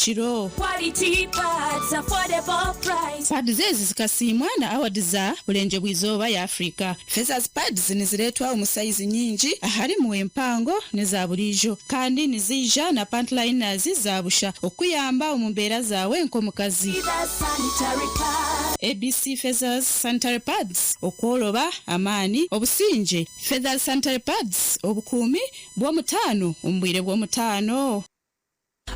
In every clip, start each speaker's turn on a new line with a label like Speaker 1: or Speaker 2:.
Speaker 1: kiro.
Speaker 2: Quality pads, affordable price.
Speaker 1: Pads ezi zikasiimwa na award za Burengyerwa-izooba ya Africa. Feathers pads nizireetwa omu sayizi nyingi aharimu empango n'eza buriijo kandi niziija na pant liners za busha okukuyamba omu mbeera zaawe nk'omukazi.
Speaker 2: Feathers sanitary pads.
Speaker 1: ABC Feathers sanitary pads, okworoba, amaani, obusingye. Feathers sanitary pads, obukuumi bw'omutaano omu bwire bw'omutaano.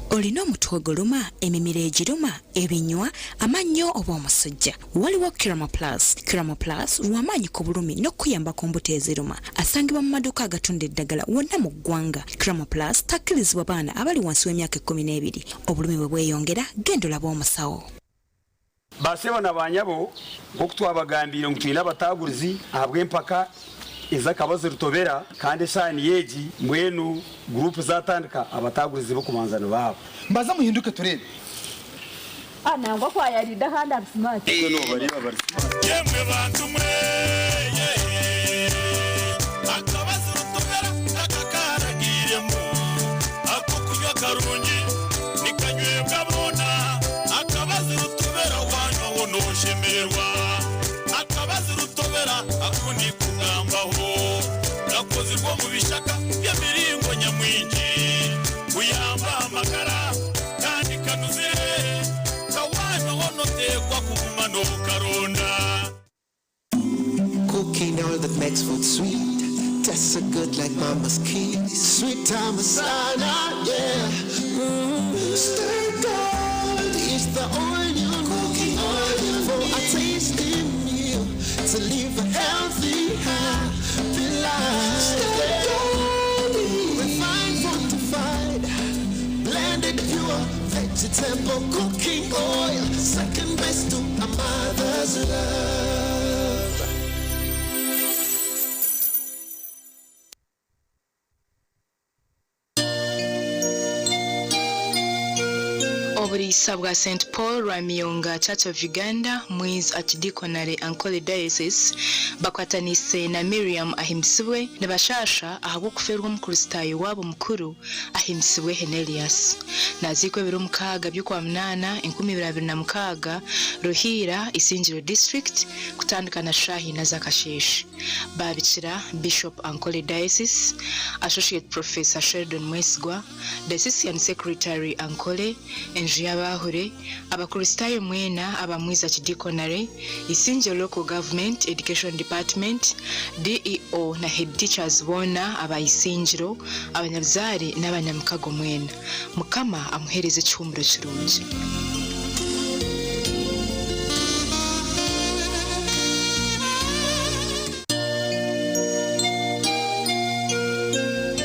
Speaker 3: Olina omutwe oguluma, emimiro egiruma, ebinywa, amannyo oba omusujja? Waliwo Kiramo Plus. Kiramo Plus lw'amaanyi ku bulumi n'okukuyamba ku mbuto eziruma. Asangibwa mu maduuka agatunda eddagala wonna mu ggwanga. Kiramo Plus takkirizibwa baana abali wansi w'emyaka 12. Obulumi bwe bweyongera, genda olabe omusawo.
Speaker 4: Baasebo na baanyabo, nk'oku twabagambiire ngu twine abataagurizi ahabw'empaka ez'akabazo Rutobera kandi eshaaha niyo egi, mbwenu guruupu zaatandika, abataagurizi b'okubanza ni baaba.
Speaker 5: Mbaza muhinduke tureebe.
Speaker 6: Ah nangwa kwayarida kandi ari smart.
Speaker 4: Itwe nobareeba bari smart.
Speaker 7: Yemwe bantu mwe ye Akabazi rutobera takakaragiiremu Ak'okunywa karungi nikanywebwa boona Akabazi rutobera wanywaho noshemererwa Akabazi rutobera aku ndikugambaho Kakozirwe omu bishaka by'emiringo nyamwingi Kuyamba amagara kandi kanuzire Kawanywaho noteekwa kuguma nokaronda.
Speaker 8: Cooking oil that makes food sweet. Tastes so good like mama's kiss. Sweet Tamasana, yeah. Stir gold is the oil you need for a tasty meal to live a healthy, happy life. Stir gold, refined, fortified, blended pure vegetable cooking oil. Second best to a mother's love.
Speaker 9: Oburiisa bwa St Paul Rwamiyonga Church of Uganda, Mwizi Archdeaconry Ankole Diocese bakwataniise na Miriam Ahimbisibwe nibashaasha ahabw'okufeerwa Omukristaayo waabo mukuru Ahimbisibwe Henelius. Naziikwa ebiro mukaaga by'Okwamunaana 2026, Ruhiira, Isingiro District, kutandika na shaaha ina z'akasheeshe. Baabikira Bishop Ankole Diocese, Associate Professor Sheldon Mwesigwa, Diocesan Secretary Ankole, Enju y'Abahure, Abakristaayo mwena aba Mwizi Archdeaconry, Isingiro Local Government Education Department, DEO na Head Teachers boona aba Isingiro, abanyabuzaare n'abanyamikago mwena. Mukama amuheereze ekihuumuro kirungi.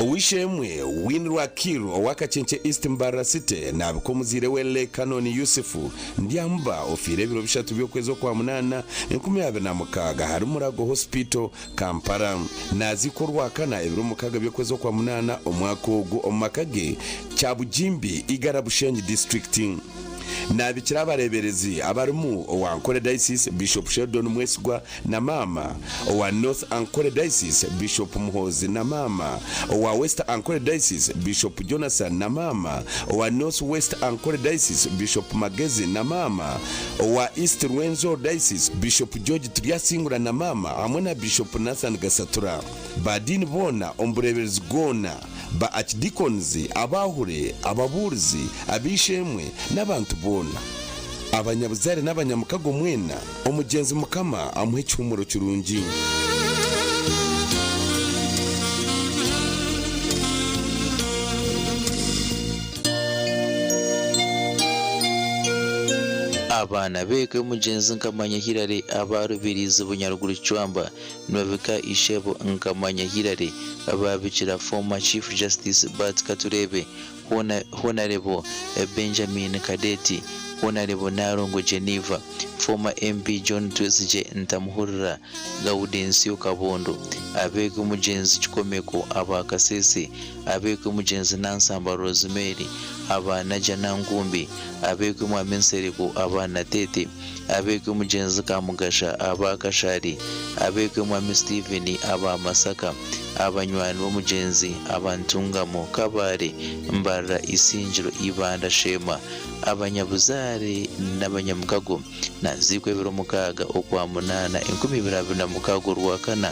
Speaker 10: Ow'eishe-emwe Winnie Rwakiiru owa Kakyekye East Mbarara City naabika omuzaire we Lay Canon Yusufu Ndyamba ofiire ebiro bishatu by'okwezi Okwamunaana 2006 ahari Murago Hospital, Kampala. Naaziikwa Orwakana ebiro mukaaga by'okwezi Okwamunaana omwaka ogu omu maka ge Kyabugimbi, Igara Bushenyi Disiturikiti. Naabikira abareeberezi abarimu owa Ankole Diocese Bishop Sheldon Mwesigwa na maama, owa North Ankole Diocese Bishop Muhoozi na maama, owa West Ankole Diocese Bishop Jonathan na maama, owa North West Ankole Diocese Bishop Magezi na maama, owa East Rwenzori Diocese Bishop George Turyasingura na maama hamwe na Bishop Nathan Gasatura. Ba Dean boona omu bureeberezi bwona, ba Archdeacons, abahure, ababuurizi, ab'eishe-emwe n'abantu boona. Abanyabuzaare n'abanyamukago mwena, omugyenzi Mukama amuhe ekihuumuro kirungi.
Speaker 11: Abaana b'eka y'omugyenzi Nkamanya Hillary aba Rubirizi Bunyaruguru Kicwamba nibabika Ishebo Nkamanya Hillary baabikira former Chief Justice Bart Katureebe, Honarebo Benjamin Kadeti, Honarebo Nalongo Geneva, former MP John Twesigye Ntamuhurira, Gaudensio Kabondo, abeeka omugyenzi Kikomeko aba Kasese, abeeka omugyenzi Nansamba Rosemary aba Najjanangumbi, abeeka Omwami Nsereko aba Nateete, abeeka omugyenzi Kamugasha aba Kashari, abeeka Omwami Stephen aba Masaka, abanywani b'omugyenzi aba Ntungamo, Kabale, Mbarara. Mbarara Isingiro Ibanda Sheema abanyabuzaare n'abanyamukago naziikwa ebiro 6 Okwamunaana 2026 Orwakana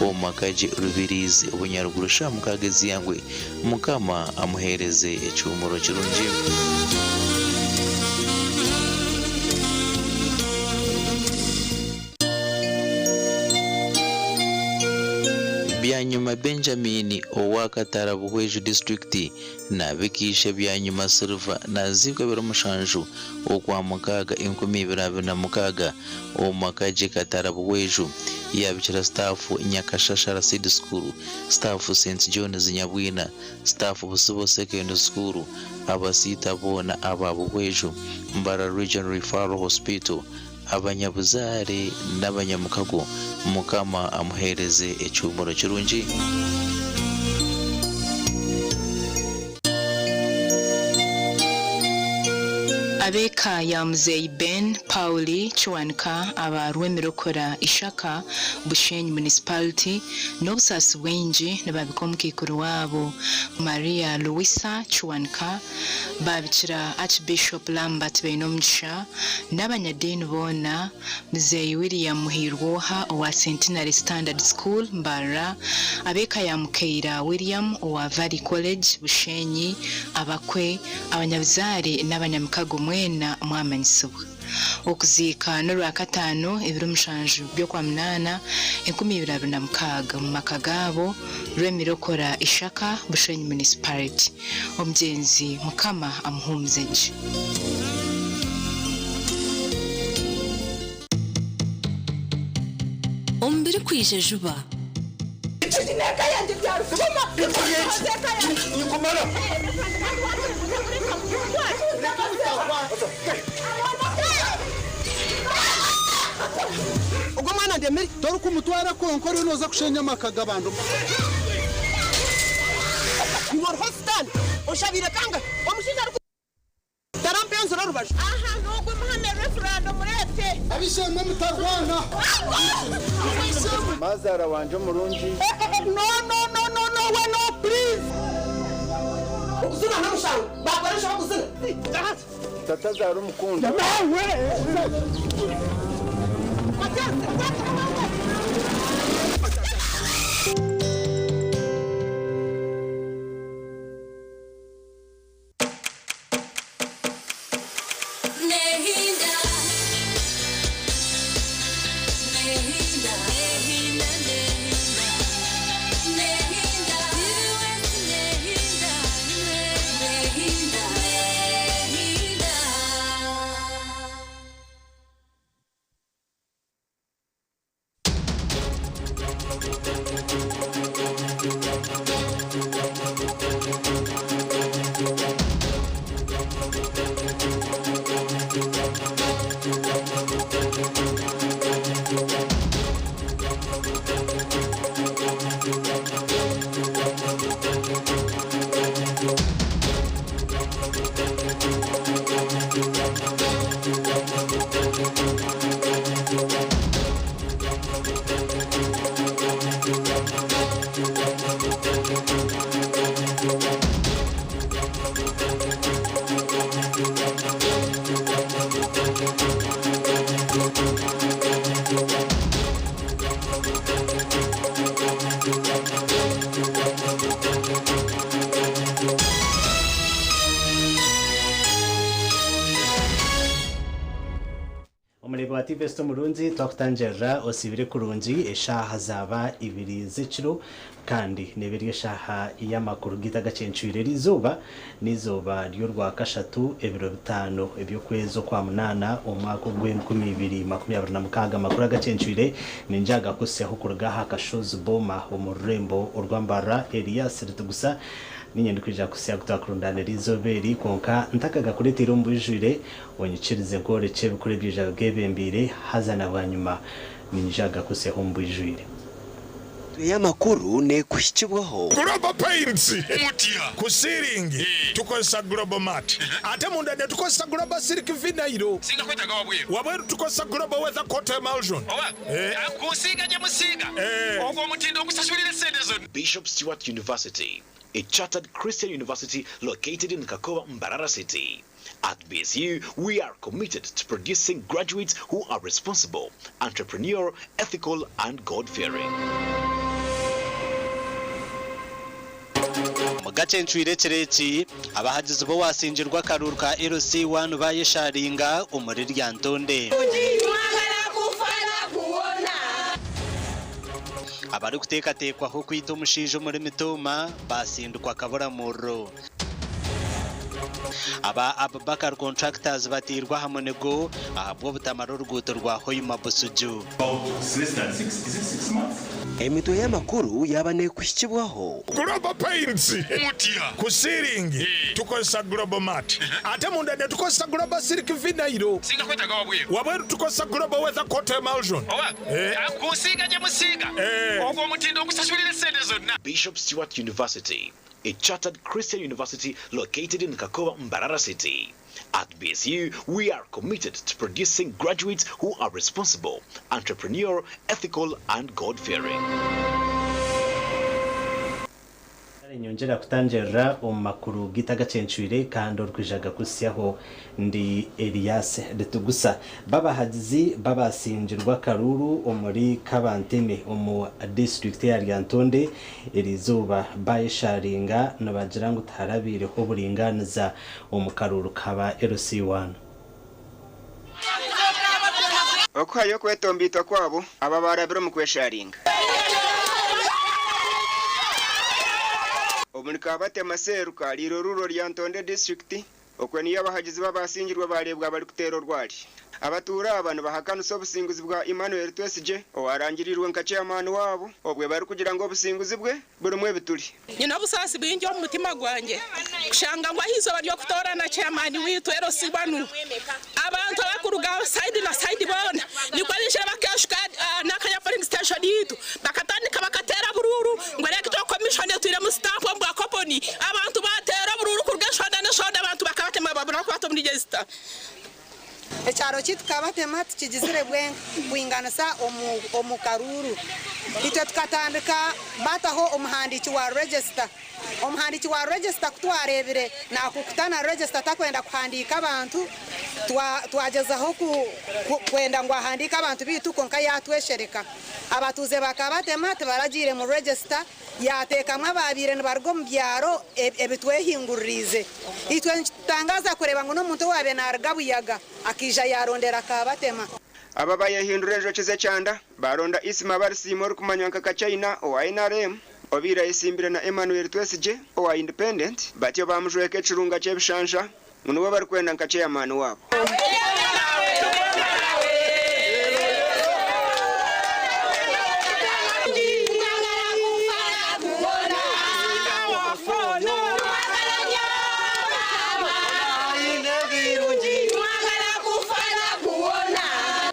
Speaker 11: omu maka gye Rubirizi Obunyaruguru shaaha 6 ez'eihangwe Mukama amuheereze ekihuumuro kirungi. Byanyima Benjamin owa Katara Buhweju disiturikiti nabika ishe Byanyima Silver naziikwa ebiro 7 Okwamukaaga 2026 omu maka gye Katara Buhweju yabikira sitaafu Nyakashashara Seed School, sitaafu St John's Nyabwina, sitaafu Busibo Secondary School, abasiita boona aba Buhweju, Mbarara Regional Referral Hospital, abanyabuzaare n'abanyamukago Mukama amuheereze ekihuumuro kirungi.
Speaker 9: Ab'eka ya Muzeeyi Ben Pauli Kiwanuka aba Rwemirokora Ishaka, Bushenyi Municipality n'obusaasi bwingi nibabika omukaikuru waabo Maria Luisa Kiwanuka Baabikira Archbishop Lambert Bainomugisha n'abanyadiini boona, Muzeeyi William Muhiirwoha owa Centenary Standard School, Mbarara, ab'eka ya Mukaira William owa Valley College, Bushenyi, abakwe, abanyabuzaare n'abanyamikago mwena mwamanyisibwa. Okuziika n'Orwakataano ebiro 7 by'Okwamunaana 2026 omu maka gaabo, Rwemirokora Ishaka, Bushenyi Municipality. Omugyenzi Mukama amuhuumuze gye.
Speaker 5: Omu birikwija juba.
Speaker 12: Ogwo mwana ndemire. Torikumutwara kwonka oriyo noza kushenya amaka g'abantu. Iwe oriho sitaane oshabiire kangahi omushaija ariku tarampa enzura orubaju.
Speaker 6: Aha n'ogwo muhame referanda omureete.
Speaker 12: Ab'eishe-emwe mutarwana.
Speaker 13: Mazaara wangye omurungi.
Speaker 12: No no no no no we no please.
Speaker 14: Okuzina n'omushango baakora enshobe okuzina.
Speaker 13: Tata azaara omukundwa.
Speaker 15: Omureebi wa TV Esita omurungi twakutangirira osiibire kurungi eshaaha zaaba ibiri z'ekiro kandi neeba eri eshaaha y'amakuru gaitu agakyencwire eriizooba n'eizooba ry'orwakashatu ebiro bitaano eby'okwezi okwamunaana omwaka ogw'e 2026 amakuru agakyencwire ninjaga kuhitsyaho kuruga aha kashozi Boma omu rurembo orwa Mbarara Elias Ritugusa Niinye ndikwija kuhitsya ku twakurundaanira eizooba eri, kwonka ntakagakureeteire omu bwijwire, onyikirize nkworekye ebikuru ebyija bwebembeire, haza na bwanyima niinyija kugakuhitsyaho omu bwijwire.
Speaker 5: Ey'amakuru neekuhikibwaho.
Speaker 7: Global Paints ku siiringi tukozesa Global Mat ate munda netukozesa Global Silk Vinyl. Wabweru tukozesa Global Weather Coat Emulsion.
Speaker 16: Kusiiga gye musiiga ogwo omutindo ogusasulira esente zonna.
Speaker 17: Bishop Stuart University, a chartered Christian university located in Kakoba, Mbarara City. At BSU, we are committed to producing graduates who are responsible, entrepreneurial, ethical, and God-fearing.
Speaker 18: Omu gacyencwire ekiro eki, abahagizi b'owasingirwa akaruuru ka LC1 bayesharinga omuri Lyantonde. Abarikuteekateekwaho kwita omushaija omuri Mitooma basindikwa kaburamuriro. Aba Abubakar Contractors batiirwe aha munigo ahabw'obutamara oruguuto rwa Hoima Busuju.
Speaker 5: Emitwe y'amakuru yaba neekuhikibwaho.
Speaker 7: Global Paints ku siiringi tukozesa Global Mat ate munda netukozesa Global Silk Vinyl. Wabweru tukozesa Global Weather Coat Emulsion.
Speaker 16: Kusiiga gye musiiga ogwo omutindo ogusasulira esente zonna.
Speaker 17: Bishop Stuart University, a chartered Christian university located in Kakoba, Mbarara City. At BSU, we are committed to producing graduates who are responsible, entrepreneurial, ethical, and God-fearing.
Speaker 15: Nyongera kutangirira omu makuru gitagacencwire kandi orikwijaga kusyaho ndi Elias Ritugusa. Babahagizi babasingirwa akaruru omuri Kabanteme omu district ya Lyantonde eriizooba bayesharinga nibagira ngu tiharabiireho oburinganiza omu karuru kaba LC1.
Speaker 19: Okuhayo okwetombiitwa kwabo aba barabire omu kwesharinga. Obu nikabatema seruka liro ruro Lyantonde district okwe niyo abahagizi babasingirwa barebwa bari kuteera orwari. Abatuura aba nibahakanisa obusinguzi bwa Emmanuel Twesigye owarangirirwe nka chairman wabo obwe bari kugira ngu obusinguzi bwe burimu ebituri.
Speaker 20: Nyina obusaasi bwingi omu mutima gwange kushanga ngu aha izooba ry'okutoorana chairman wiitu LC1 abantu abakuruga side na side boona nikwo baijire bakeshuka n'akanya polling station yiitu bakatandika bakateera buruuru ngu electoral commission etwiremu stamp omu bwa koponi abantu bateera oburuuru kuruga eshonda n'eshonda abantu bakabatema babura kubata omu register.
Speaker 21: Ekyaro kitu kabatema tukigizire bwinganisa omu karuru. Itwe tukatandika bataho omuhandiiki wa register. Omuhandiiki wa register kutwarebire nakukutana register takwenda kuhandiika abantu, twagezaho kwenda ngu ahandiike abantu bitu konka yatweshereka. Abatuuze bakabatema tibaragiire mu register, yateekamu ababiire nibaruga omu byaro ebitwehinguririize. Itwe nikitutangaza kureeba ngu n'omuntu owaabe naaruga Buyaga akija yarondera akabatema.
Speaker 19: Aba bayehindura enjoki z'ekyanda baronda Isma Barisiima orikumanywa nka Kachina owa NRM obiire ayesimbire na Emmanuel Twesigye owa Independent batyo bamujweka ekirunga ky'ebishansha ngu niwe barikwenda nka chairman wabo.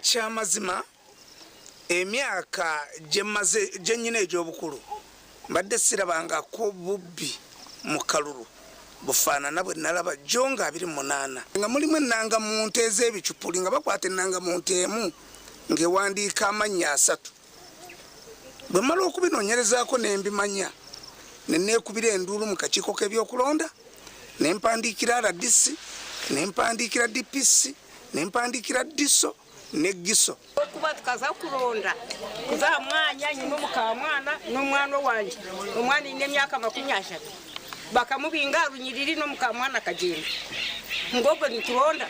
Speaker 22: Kyamazima emyaka gyemaze gyenyina egy'obukulu mbadde sirabangako bubbi mu kalulu bufaanana bwe nalaba jjo nga 28 nga mulimu ennangamuntu ez'ebicupuli nga bakwata ennangamuntu emu ng'ewandiika amannya 3. Bwe mmala okubinoonyerezaako ne mbimanya ne neekubira enduulu mu kakiiko k'ebyokulonda ne mpandiikira RDC ne mpandiikira DPC ne mpandiikira DISO ne Giso.
Speaker 23: Okuba tukaza kuronda kuza mwanya nyina omukamwana n'omwana wanje omwana ine emyaka 30 bakamubinga runyiriri n'omukamwana akagenda ngobwo nituronda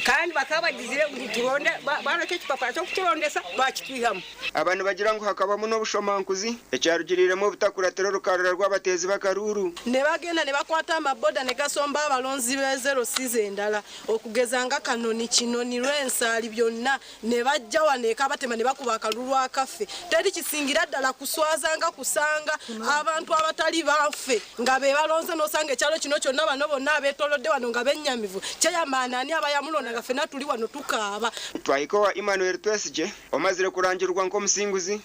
Speaker 23: kandi bakabagizire ngu turonde bareke ekipapura ky'okuturondesa bakitwihamu.
Speaker 19: Abantu bagira ngu hakabamu n'obushomankuzi ekyarugiriremu obutakuratira orukarura rw'abateezi b'akaruuru.
Speaker 24: Ne bagenda ne bakwata amaboda ne gasomba abalonzi b'ezero size endala okugeza nga Kanoni Kinoni Lwensaali byonna ne bajja wano ekabatema ne bakuba akalulu akaffe. Teri kisingira ddala kuswaza nga kusanga abantu abatali baffe nga be balonze n'osanga ekyalo kino kyonna bano bonna abeetoolodde wano nga bennyamivu. Chairman ani aba yamulonda nga ffenna tuli wano tukaaba.
Speaker 19: Twahika owa Emmanuel Twesigye omazire kurangirwa nk'omusinguzi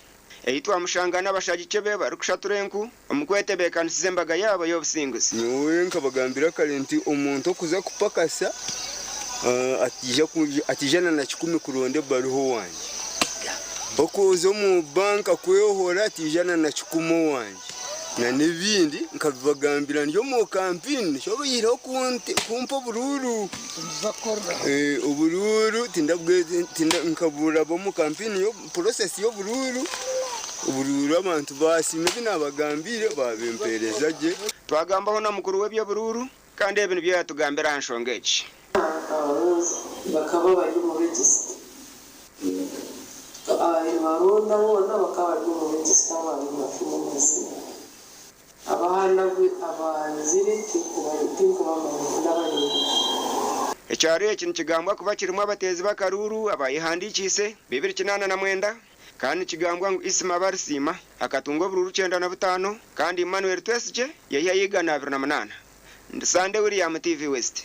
Speaker 19: Ei twamushanga n'abashagiki be barikushatura enku omu kwetebeekanisiza embaga yaabo y'obusinguzi.
Speaker 1: Nyowe nkabagambira kare nti omuntu okuza kupakasa ataija na kikumi kuronda ebaruha owangye. Okuza omu banka kwehora ataija na kikumi owangye. Na n'ebindi nkabibagambira ndi omu kampeyini nikyo baihireho kumpa oburuuru. Oburuuru nkaburaba omu kampeyini purosesi y'oburuuru. Oburuuru abantu baasiima ebi naabagambiire baabimpeereza gye.
Speaker 19: Twagambaho na mukuru w'eby'oburuuru kandi ebi nibyo yaatugambira aha nshonga egi.
Speaker 2: Abaronzi bakaba bari omu register. Abaronda boona bakaba bari omu register ababaire nibafuna amazima. Abaana abazire tinkubamanya n'abareebi.
Speaker 19: Ekyaro eki nikigambwa kuba kirimu abateezi b'akaruuru abayehandiikiise 289 kandi nikigambwa ngu Isma Barisiima akatunga oburuuru 95 kandi Emmanuel Twesigye yaihayo 128. Ndi Sande William, TV West.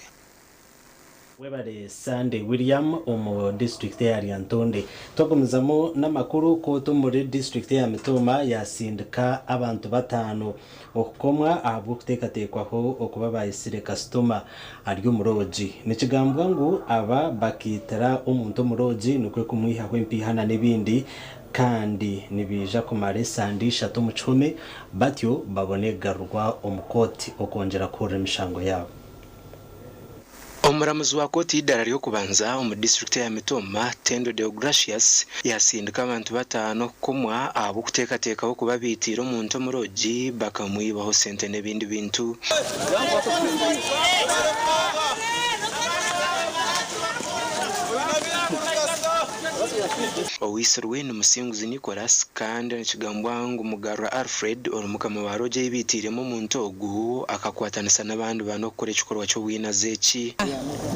Speaker 15: Webare Sunday William omu disiturikiti eya Lyantonde. Twagumizamu n'amakuru, kooti omuri disiturikiti eya Mitooma yasindika abantu bataano okukomwa ahabw'okuteekateekwaho okuba bayitsire kasitoma ari omu roogi. Nikigambwa ngu aba bakaitira omuntu omu roogi nikwo kumwihaho empiiha n'ebindi kandi nibaija kumara esande ishatu omu kihome batyo babone kugarurwa omu kooti okwongyera kuhurira emishango yaabo.
Speaker 3: Omuramuzi wa kooti y'eidaara ry'okubanza omu disiturikiti eya Mitooma, Tendo Deogratius yasindika abantu bataano kukomwa ahabw'okuteekateekaho kuba baitiire omuntu omu roogi bakamwibaho sente n'ebindi bintu. Owaitsirwe ni Musinguzi Nicholas kandi nikigambwa ngu Mugarura Alfred ori mukama wa roogi ei baitiiremu omuntu ogu akakwatanisa n'abandi bana okukora ekikorwa ky'obwinazi eki.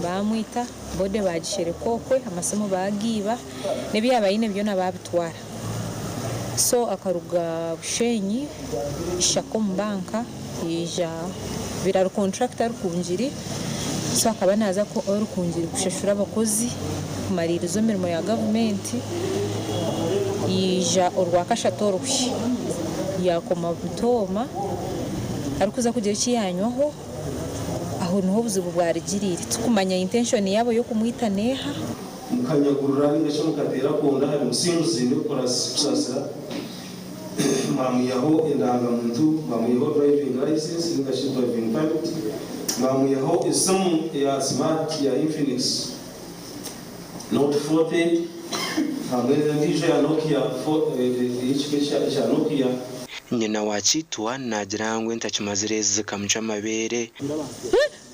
Speaker 4: Baamwita, body baagishereka okwe, amasimu baagiiba, n'ebi yaaba aine byona baabitwara. So akaruga Bushenyi, Ishaka omu banka, yaija abaire ari contractor Rukungiri, so akaba naaza Rukungiri kushashura abakozi, kumariiriza emirimo ya gavumenti, yaija Orwakashatu oruhwi, yaakoma Butooma arikuza kugira eki yaanywaho. Aho niho obuzibu bwarugiriire. Tirikumanya intention yaabo y'okumwita neeha.
Speaker 25: Mukanyagurura nainga shi mukateera akondo ahari Musinguzi Nicholas Kusasira, mwamwihaho endanga-muntu, mwamwihaho driving licence nainga shi driving permit, mwamwihaho esimu eya smart ya Infinix Note 40 hamwe n'endiijo ya Nokia ey'ekika ekya Nokia.
Speaker 3: Nyina wa Kitwa naagira ngu entakimazire ezi zikamucwa amabeere.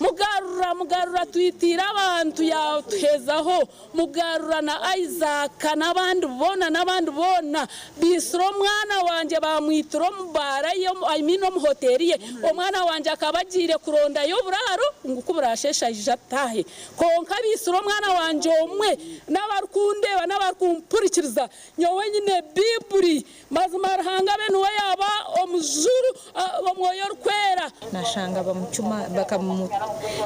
Speaker 26: Mugarura Mugarura twitiire abantu yaatuhezaho Mugarura na Isaac n'abandi boona n'abandi boona baitsire omwana wangye baamwitira omu baara ye I mean omu hoteeri ye. Omwana wangye akaba agiire kurondayo oburaaro ngu ku buraasheeshe aije ataahe. Kwonka baitsire omwana wangye omwe n'abarikundeeba n'abarikumpurikiriza nyowe nyine Baiburi. Mazima Ruhanga abe niwe yaaba omujuru Omwoyo Orikwera.
Speaker 4: Nashanga bamucuma bakamu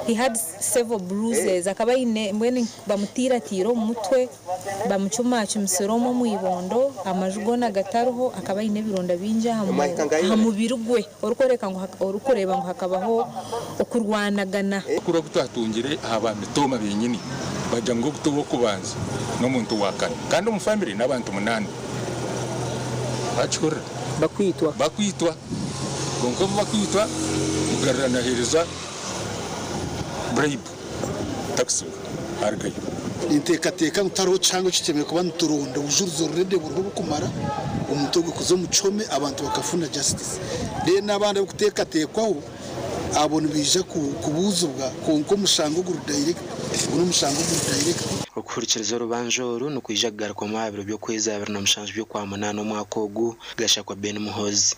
Speaker 4: he had several bruises akaba aine mbwenu bamutiiratiire omu mutwe bamucumacumisire omwe omu ibondo amaju goona gatariho akaba aine ebironda bingi aha aha mubiri gwe orikworeka ngu orikureeba ngu hakabaho okurwanagana.
Speaker 27: Amakuru agu twatungire aha ba Mitooma benyini bagira ngu ogu tiw'okubanza n'omuntu wa kana kandi omu famire n'abantu munaana. Wakihurira?
Speaker 28: Bakwitwa.
Speaker 27: Bakwitwa. Kwonka obu bakwitwa, Mugarura naheereza bribe, takusibwa, arugayo.
Speaker 29: Ninteekateeka ngu tihariho kihango ekishemereire kuba nituronda obujurizi already buriho oburikumara omuntu ogwo kuza omu kihome abantu bakafuna justice. Then abandi abarikuteekateekwaho abo nibaija kubuuzibwa kwonka omushango oguri direct ogu n'omushango oguri direct.
Speaker 3: Okuhurikiriza orubanja oru nikwija kugarukwamu aha biro by'okwezi 27 by'Okwamunaana omwaka ogu, Gashakwa Ben Muhoozi.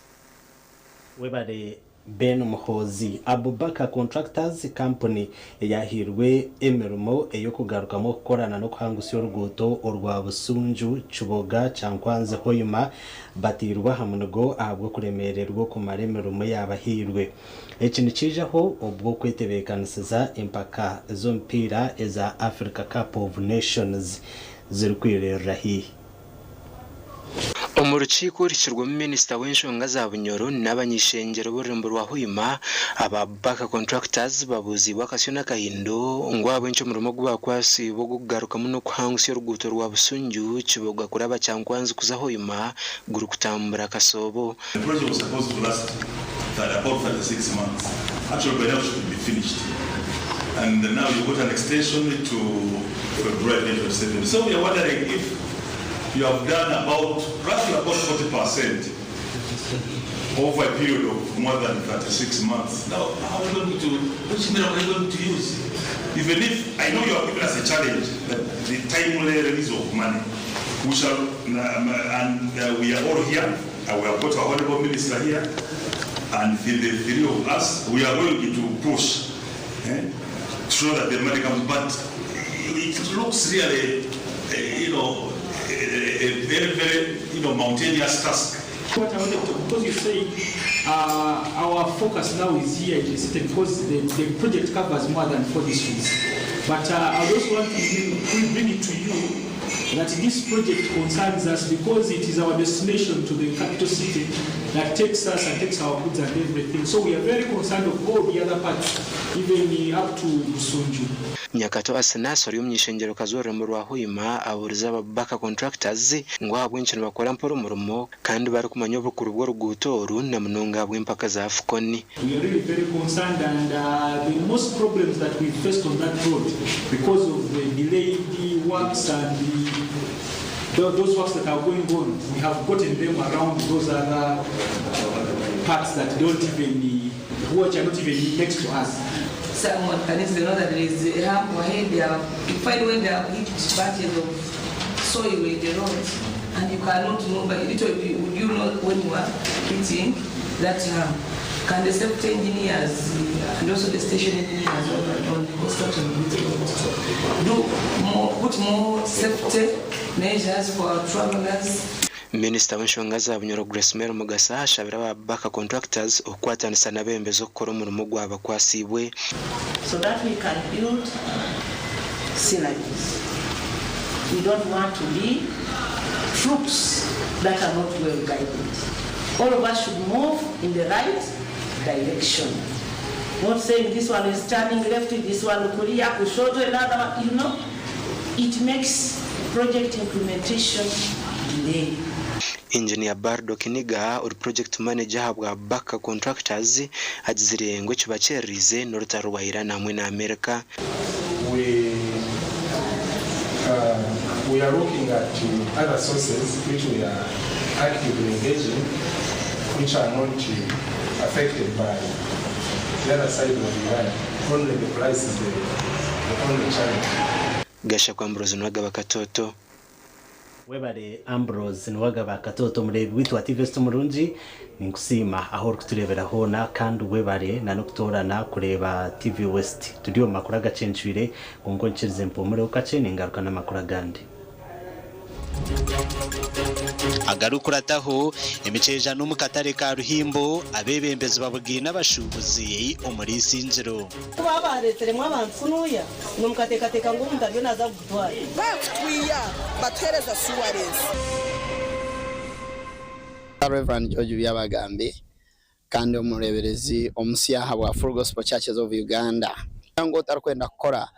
Speaker 15: Webare Ben Muhoozi. Abubaker Contractors kampuni eyahairwe emirimo ey'okugarukamu okukorana n'okuhangusya oruguuto orwa Busunju, Kiboga, Kyankwanzi, Hoima batairwe aha munigo ahabw'okuremeererwa okumara emirimo eyabahairwe. Eki nikiijaho obw'okwetebeekanisiza empaka z'omupiira eza Africa Cup of Nations zirikwiririra haihi.
Speaker 3: Omu rukiiko oruhikirwemu minisita w'enshonga za Bunyoro n'abany'ishengyero b'orurembo rwa Hoima, aba Baka Contractors babuuziibwe akasyo n'akahindo ngu ahabw'enki omurimo ogu baakwatsiibwe ogw'okugarukamu n'okuhangusya oruguuto rwa Busunju, Kiboga kuraba Kyankwanzi kuza Hoima gurikutambura kasoobo.
Speaker 6: The project was supposed to last about 36 months, actually by now it should be finished and now you got an extension to February 2027 so we are wondering if you have done about roughly about 40 percent over a period of more than 36 months. Now, how are you going to, which miracle are you going to use? Even if, I know you have given us a challenge, that the timely release of money, we shall, and we are all here, and we have got our honorable minister here, and the three of us, we are going to push to show that the money comes, but it looks really, a very, very, mountainous task.
Speaker 8: What I wanted to, because you say our focus now is here in the city because the project covers more than 4 districts. But I also want to bring it to you that this project concerns us because it is our destination to the capital city that takes us and takes our goods and everything. So we are very concerned of all the other parts, even up to Busunju.
Speaker 3: Nyakato Asinasi ori omuny'ishengyero-kazi w'orurembo rwa Hoima abuurize aba Baka Contractors ngu ahabw'enki nibakora mpora omurimo kandi barikumanya obukuru bw'oruguuto oru na munonga ahabw'empaka za Afcon.
Speaker 8: We are really very concerned and the most problems that we faced on that road because of the delayed works and those works that are going on, we have gotten them around those other parts that don't even, which are not even next to us.
Speaker 2: Someone can easily know that there is a hump ahead. They have, you find when they have heaped batches of soil in the road, and you cannot know, but literally, would you know when you are hitting that hump? Can the safety engineers and also the station engineers on the construction of this road do more, put more safety measures for our travelers?
Speaker 3: Minisita w'enshonga za Bunyoro Grace Mary Mugasa ashabire aba Baka Contractors okukwatanisa n'abebembezi okukora omurimo ogwabakwasiibwe.
Speaker 9: So that we can build synergies. We don't want to be troops that are not well guided. All of us should move in the right direction. Not saying this one is turning left, this one kulia, kushoto, another one, you know. It makes project implementation delay.
Speaker 3: Engineer Bardo Kiniga ori project manager ahabwa Baka Contractors agizire ngu ekibakyererize n'orutaro rwa Iran hamwe na America.
Speaker 10: We are looking at other sources which we are actively engaging, which are not affected by the other side of Iran. Only the price is the only challenge.
Speaker 3: Gashakwa Ambrose Nwagaba Katoto.
Speaker 15: Webare Ambrose Nwagaba Katoto murebi witu wa TV Murungi ninkusiima aho orikutureebera hoona kandi webare na n'okutoorana kureeba TV West. Turi omu makuru agacencwire kwonka onkirize mpumureho kakye ningaruka n'amakuru agandi. Agarukurataho emiceja n'omukatare ka Ruhimbo abebembezi babugine abashubuzi omuri Isingiro.
Speaker 11: Kuba bareteremu abantu kunuya nomukateekateeka ngu omuntu ariyo naaza kugutwara.
Speaker 12: Bakutwiya batuhereza assurance.
Speaker 13: Reverend George Byabagambi kandi omureberezi omusyaha bwa Full Gospel Churches of Uganda. Ngo otarikwenda kukora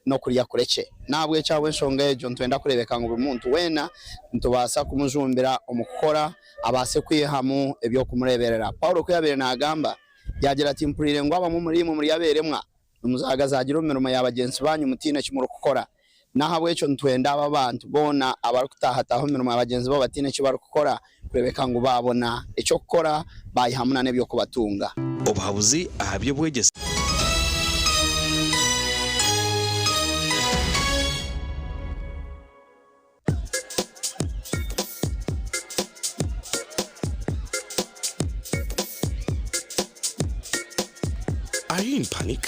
Speaker 13: n'okurya kurekye. Nahabwekyo ahabw'enshonga egyo nitwenda kureebeka ngu buri muntu weena nitubaasa kumujumbira omu kukora abaase kwihamu eby'okumureeberera. Paulo ku yabaire naagamba yagira ati mpuriire ngu abamwe omuri imwe muri abeeremwa nimuzagazagira omu mirimo ya bagyenzi banyu mutiine eki murikukora. Nahabwekyo nitwenda aba bantu boona abarikutahataha omu mirimo ya bagyenzi babo batiine eki barikukora kureebeka ngu baabona eky'okukora bayihamu na n'ebyokubatunga.
Speaker 17: Obuhabuzi aha by'obwegyese.
Speaker 14: Are you in panic?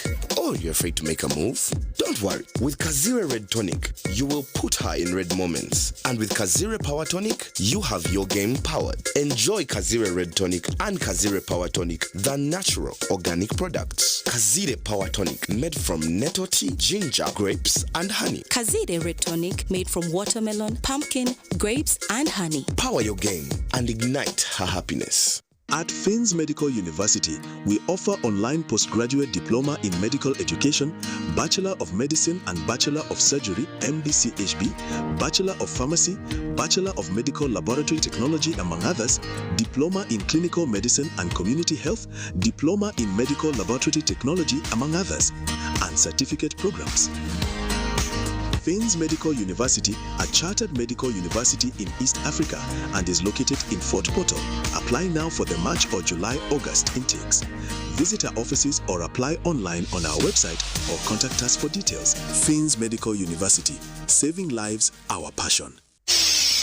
Speaker 5: Or you're afraid to make a move? Don't worry. With Kazire Red Tonic, you will put her in red moments. And with Kazire Power Tonic, you have your game powered. Enjoy Kazire Red Tonic and Kazire Power Tonic, the natural organic products. Kazire Power Tonic, made from nettle tea, ginger, grapes, and honey.
Speaker 7: Kazire Red Tonic made from watermelon, pumpkin, grapes, and honey.
Speaker 5: Power your game and ignite her happiness.
Speaker 14: At Finns Medical University, we offer online postgraduate diploma in medical education, Bachelor of Medicine and Bachelor of Surgery, MBCHB, Bachelor of Pharmacy, Bachelor of Medical Laboratory Technology, among others, Diploma in Clinical Medicine and Community Health, Diploma in Medical Laboratory Technology, among others, and certificate programs. Finns Medical University, a chartered medical university in East Africa and is located in Fort Portal. Apply now for the March or July August intakes. Visit our offices or apply online on our website or contact us for details. Finns Medical University, saving lives, our passion.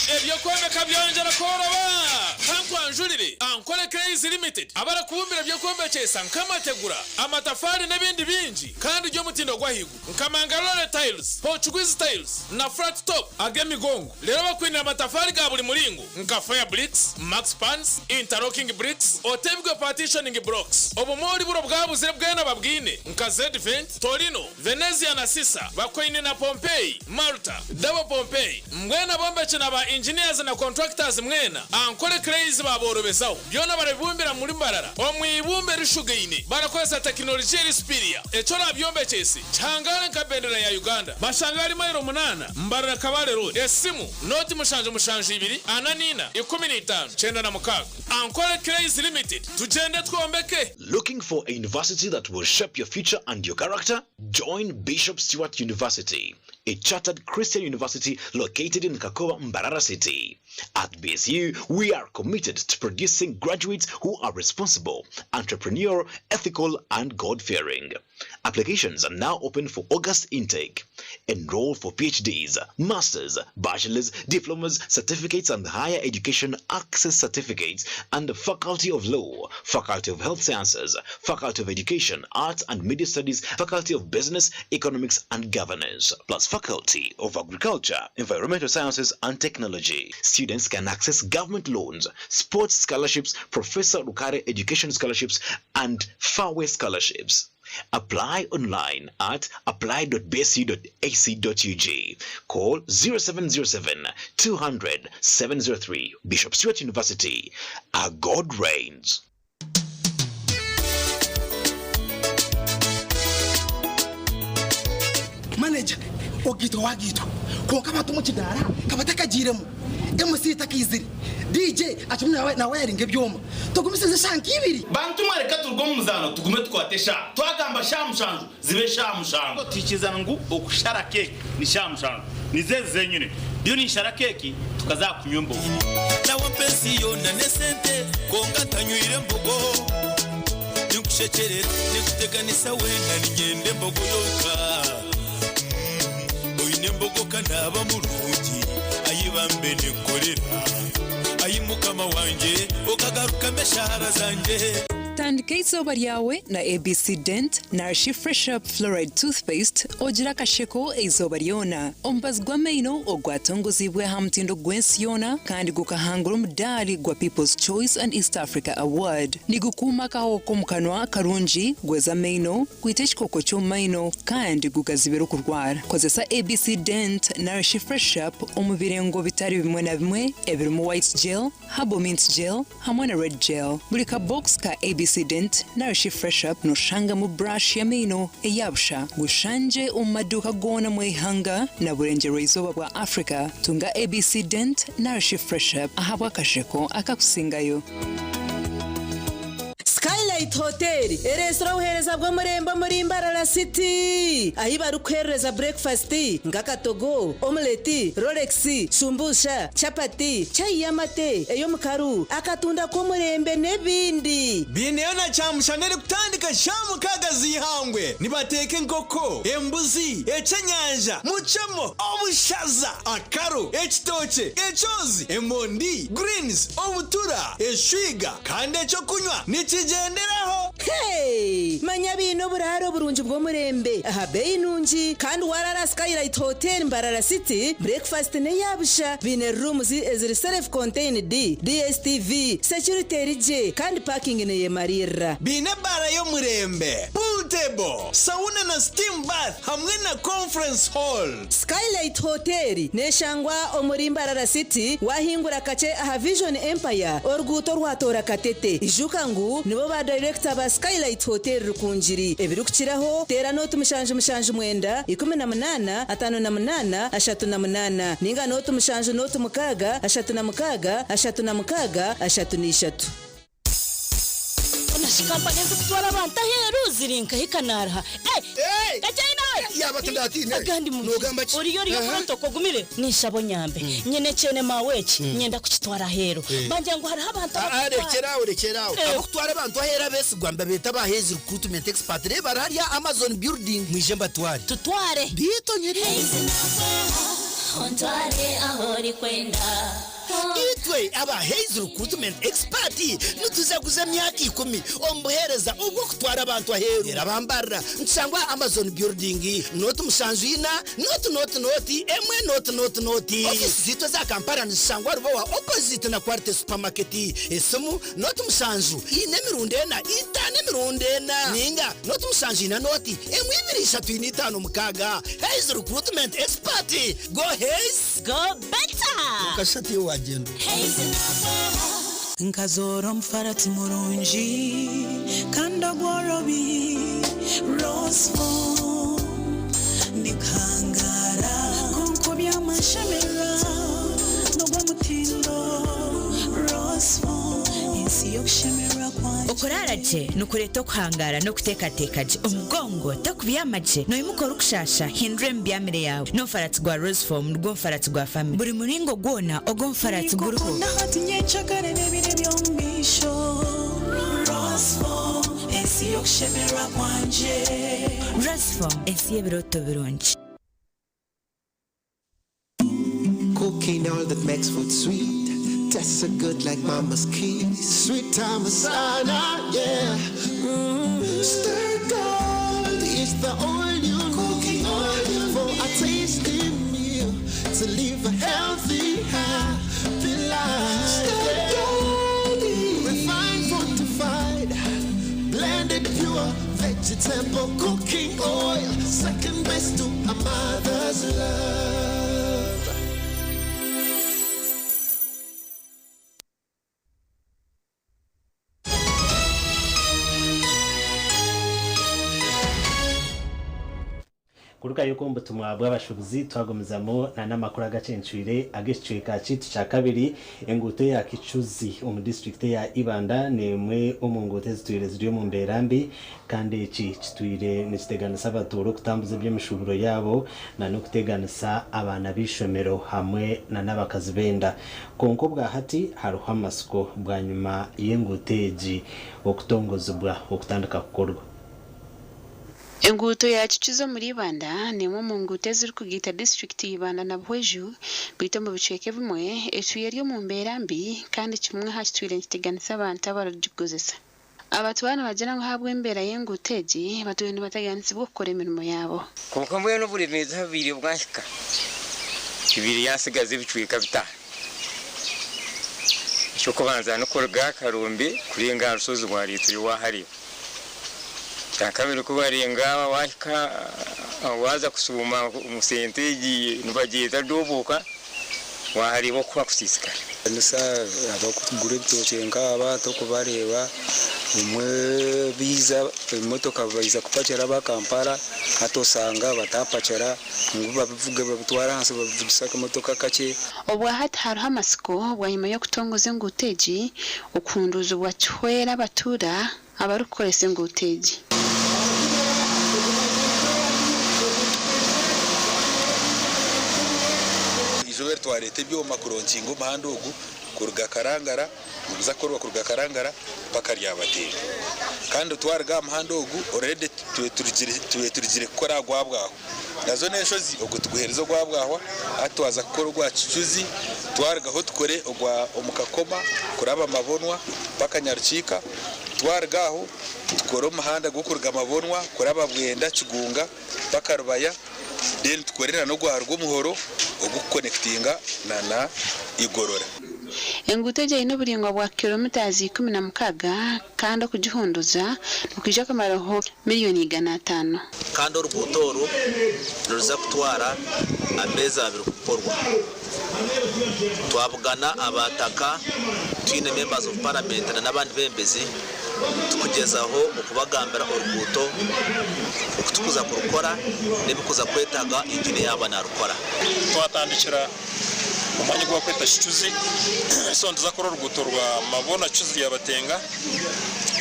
Speaker 16: Eby'okwombeka byongyera kworoba! Kankwanjurire Ankole Clays Limited abarikubumbira eby'okwombekyesa nk'amategura, amatafaari n'ebindi bingi kandi by'omutindo gw'ahaiguru nka Mangalore Tiles, Portuguese Tiles na Flat Top ag'emigongo. Reero bakwinire amatafaari ga buri muringo nka Fire Bricks, Max Pans, Interlocking Bricks, Otebwe Partitioning Blocks. Obumoori buri obwabuzire bwena babwine nka Zedvent, Torino, Venezia na Sisa bakwaine na Pompeii, Malta, Double Pompeii. Mbwenu abombeki na ba engineers na contractors mwena, Ankole Clays baaborobezaho. Byona barabibumbira muri Mbarara omu ibumba erishugaine barakozesa tekinologiya eri superior. Eki orabyombekyese kihangare nka bendera ya Uganda. Bashanga ahari mailo munaana, Mbarara Kabale Road. Esimu, nooti 772 44 15 96. Ankole Clays Limited, tugyende twombeke!
Speaker 17: Looking for a university that will shape your future and your character? Join Bishop Stuart University, a chartered Christian university located in Kakoba, Mbarara City. At BSU, we are committed to producing graduates who are responsible, entrepreneurial, ethical, and God-fearing. Applications are now open for August intake. Enroll for PhDs, Masters, Bachelors, Diplomas, Certificates and Higher Education Access Certificates and the Faculty of Law, Faculty of Health Sciences, Faculty of Education, Arts and Media Studies, Faculty of Business, Economics and Governance, plus Faculty of Agriculture, Environmental Sciences and Technology. Students can access government loans, sports scholarships, Professor Rukare Education Scholarships, and Fairway Scholarships. Apply online at apply.bsu.ac.ug. Call 0707 200 703. Bishop Stuart University. Our God reigns.
Speaker 18: Manager, ogiitwa wagiitwa kwonka abantu omu kidaara ka batakagiiremu, MC takaizire, DJ akirimu nawayaringa ebyoma, tugumisirize eshaaha nk'ibiri.
Speaker 20: Bantu mwe reka turuge omu muzaano tugume tukwate eshaaha. Twagamba shaaha mushanju zibe eshaaha mushanju. Twikiriza ngu okushara keeki ni shaaha mushanju. Nizo ezi zenyine. Ndiyo ninshara keeki tukaza aha kunywa embogo.
Speaker 21: Nawe mpa ensi yoona n'esente kwonka ntanywire mbogo. Ninkushekyerera ninkuteganisa weena niinyenda embogo yonka. Oine embogo ka naaba murungi ayi bambe ninkukorera. Ayi mukama wangye okagarukamu eshaara zangye.
Speaker 22: Tandika eizooba ryawe na ABC Dent narishi Fresh Up Fluoride Toothpaste ogire akasheko eizooba ryona. Omubazi gw'amaino ogwatongoziibwe aha mutindo gw'ensi yoona kandi gukahangura omudaari gwa People's Choice and East Africa Award. Nigukuuma akahoho k'omu kanwa karungi, gweza amaino, gwita ekikooko ky'omu maino kandi gugazibira okurwara. Kozesa ABC Dent narishi Fresh Up omu birengo bitari bimwe na bimwe ebirimu White Gel, Herbal Mint Gel hamwe na Red Gel. Buri ka box ka ABC Dent narishi Fresh Up noshangamu brush y'amaino eya busha. Gushangye omu maduuka goona omu ihanga na burengyerwa-izooba bwa Africa. Tunga ABC Dent narishi Fresh Up ahabw'akasheko akakusingayo.
Speaker 11: Skylight Hotel ereetsire obuheereza bw'omurembe omuri Mbarara City ahi barikuheerereza burekifasiti nk'akatogo, omuleti, rolex, shumbusha, chapati, chai y'amate, ey'omukaru, akatunda k'omurembe n'ebindi.
Speaker 28: Baineyo na kyamushana erikutandika shaaha mukaaga z'eihangwe. Nibateeka enkoko, embuzi, eky'enyanja, mucemo, obushaza, akaru, ekitookye, ekyozi, emondi, greens, obutura, eshwiga kandi eky'okunywa nikigyenderaho.
Speaker 1: Hey! Manya baine oburaaro burungi bw'omurembe aha beeyi nungi kandi warara Skylight Hotel Mbarara City, breakfast n'eya busha. Baine rooms eziri self contained, DSTV, security eri gye kandi parking neyemariirira.
Speaker 28: Baine ebaara y'omurembe, pool table, sauna na steam bath hamwe na conference hall.
Speaker 1: Skylight Hotel neshangwa omuri Mbarara City wahingura kakye aha Vision Empire oruguuto orwatoora Katete. Ijuka ngu nibo ba dayirekita ba Skylight Hotel Rukungiri. Ebirikukiraho teera nooti 779 18 58 38 ninga nooti 7 nooti 6 36 36 33.
Speaker 4: Honashi kampani ezikutwara abantu aheeru ziri nkahi kanaaruha? Kakye nawe!
Speaker 19: Yaaba tindatiine.
Speaker 4: Agandi mu
Speaker 19: Noogamba ki?
Speaker 4: Oriyo oriyo
Speaker 19: Aha.
Speaker 4: protocol ogumire ninshaba onyambe. Nyine ekyene maawe eki nyenda kukitwara aheeru. Bangira ngu hariho abantu
Speaker 19: Ah, ah,
Speaker 4: abakutwara.
Speaker 19: rekyera aho rekyera aho. Abakutwara abantu aheeru abeesigwa nibabeeta aba Hays Recruitment Expert. Reeba bari hariya Amazon building. Mwije mbatware.
Speaker 4: Tutware.
Speaker 19: Biito nyiri.
Speaker 4: Ontware ahu orikwenda.
Speaker 19: Itwe aba Hays Recruitment Expert nitujaguza emyaka ikumi omu buheereza obw'okutwara abantu aheeru. Reero abambarira nitushangwa aha Amazon Building, nooti mushanju ina, nooti nooti nooti, emwe nooti nooti nooti. Ofiisi zaitu eza Kampala nizishangwa Rubowa opposite na Quality Supermarket. Esimu, nooti mushanju ina emirundi ena, itaano emirundi ena, ninga nooti mushanju ina nooti emwe ibiri ishatu ina itaano mukaaga. Hays Recruitment Expert, go Hays!
Speaker 4: Go better!
Speaker 19: Okashusha tiwe wagyenda.
Speaker 23: Nkazoora omufarati murungi kandi ogworobi Roseful ndikuhangaara kwonka oby'amashemererwa n'ogw'omutindo Roseful ensi y'okushemererwa kwangye.
Speaker 24: Okuraara gye nikureeta okuhangaara n'okuteekateeka gye. Omugongo tokubyama gye, noimuka orikushaasha, hindura emibyamire yaawe. N'omufaratsi gwa Roseform nigwo mufaratsi gwa famire. Buri muringo gwona ogw'omufaratsi guriho.
Speaker 23: Ninkukunda hati nyencakare n'ebiro eby'omu maisho Roseform ensi y'okushemererwa kwangye.
Speaker 24: Roseform ensi y'ebirooto birungi.
Speaker 25: Cooking all that makes food sweet. Tastes so good like mama's kiss. Sweet Tamasana, yeah. Stir gold is the oil you need for a tasty meal to live a healthy, happy life. Stir gold, refined, fortified, blended pure vegetable cooking oil. Second best to a mother's love.
Speaker 15: Kurugayo omu butumwa bw'abashuubuzi twagumizamu na n'amakuru agacencwire ag'ekicweka kyaitu kya kabiri. Enguuto eya Kicuzi omu disiturikiti eya Ibanda n'emwe omu nguuto ezitwire ziri omu mbeera mbi kandi eki kitwire nikiteganisa abatuura okutambuza eby'emishuuburo yaabo na n'okuteganisa abaana b'eishomero hamwe na n'abakazi b'enda. Kwonka obwa hati hariho amatsiko bwanyima y'enguuto egi okutongozibwa okutandika kukorwa.
Speaker 26: Enguuto ya Kicuzi omuri Ibanda n'emwe omu nguuto ezirikugaita disiturikiti ya Ibanda na Buhweju beitu omu bicweka ebimwe etwire eri omu mbeera mbi kandi kimwe aha kitwire nikiteganisa abantu abarikugikozesa. Abatwara nibagira ngu ahabw'embeera y'enguuto egi batwire nibateganisibwa okukora emirimo yaabo.
Speaker 27: Kwonka mbwenu oburemeezi ahu bubaire bwahika, ebaire yaatsigaza ebicweka bitaano. Eky'okubanza n'okuruga aha Karombe kurenga aha rushozi rwa Rwituri waahareeba. Ekyakabiri ku barenga waahika waaza kushuuma omu sente egi nibagyeta Doboka waahareeba oku hakusiisikara.
Speaker 29: Kanisa abakugura ebitookye nkaaba tokubareeba obumwe baiza emotoka baiza kupakira aba Kampala hati osanga batapakira ngu babivuge babitware ahansi babivugise akamotoka akakye.
Speaker 26: Obwahati hariho amatsiko bwanyima y'okutongoza enguuto egi okuhunduuzibwa kihwere abatuura abarikukoresa enguuto egi.
Speaker 30: Eizooba eri twareeta ebyoma kuronkinga omuhanda ogu kuruga Karangara niguza kukorwa kuruga Karangara mpaka Ryabateera. Kandi twaruga aha muhanda ogu already tube turugire kukora aha gwa Bwahwa. Nazo n'enshozi ogwo tuguheereze ogwa Bwahwa hati twaza kukora ogwa Kicuzi twarugaho tukore ogwa Omukakoma kuraba Mabonwa mpaka Nyarukiika. Twaruga aho tukore omuhanda gw'okuruga Mabonwa kuraba Bwenda, Kigunga mpaka Rubaya then tukore na n'ogwa Rwomuhoro ogukukonekitinga na na Igorora.
Speaker 26: Enguuto egi eine oburaingwa bwa kilometres 16 kandi okugihunduza nikwija kumaraho miriyoni 500.
Speaker 2: Kandi oruguuto oru niruza kutwara ameezi abiri kukorwa. Twabugana abataka, twine members of parliament na n'abandi bembezi tukugyezaho okubagambira oruguuto okutukuza kurukora n'ebikuza kwetaga engineer yaaba narukora.
Speaker 3: Twatandikira omwanya ogu bakweta Kicuzi, so nituza kukora oruguuto rwa Mabona Kicuzi Ryabatenga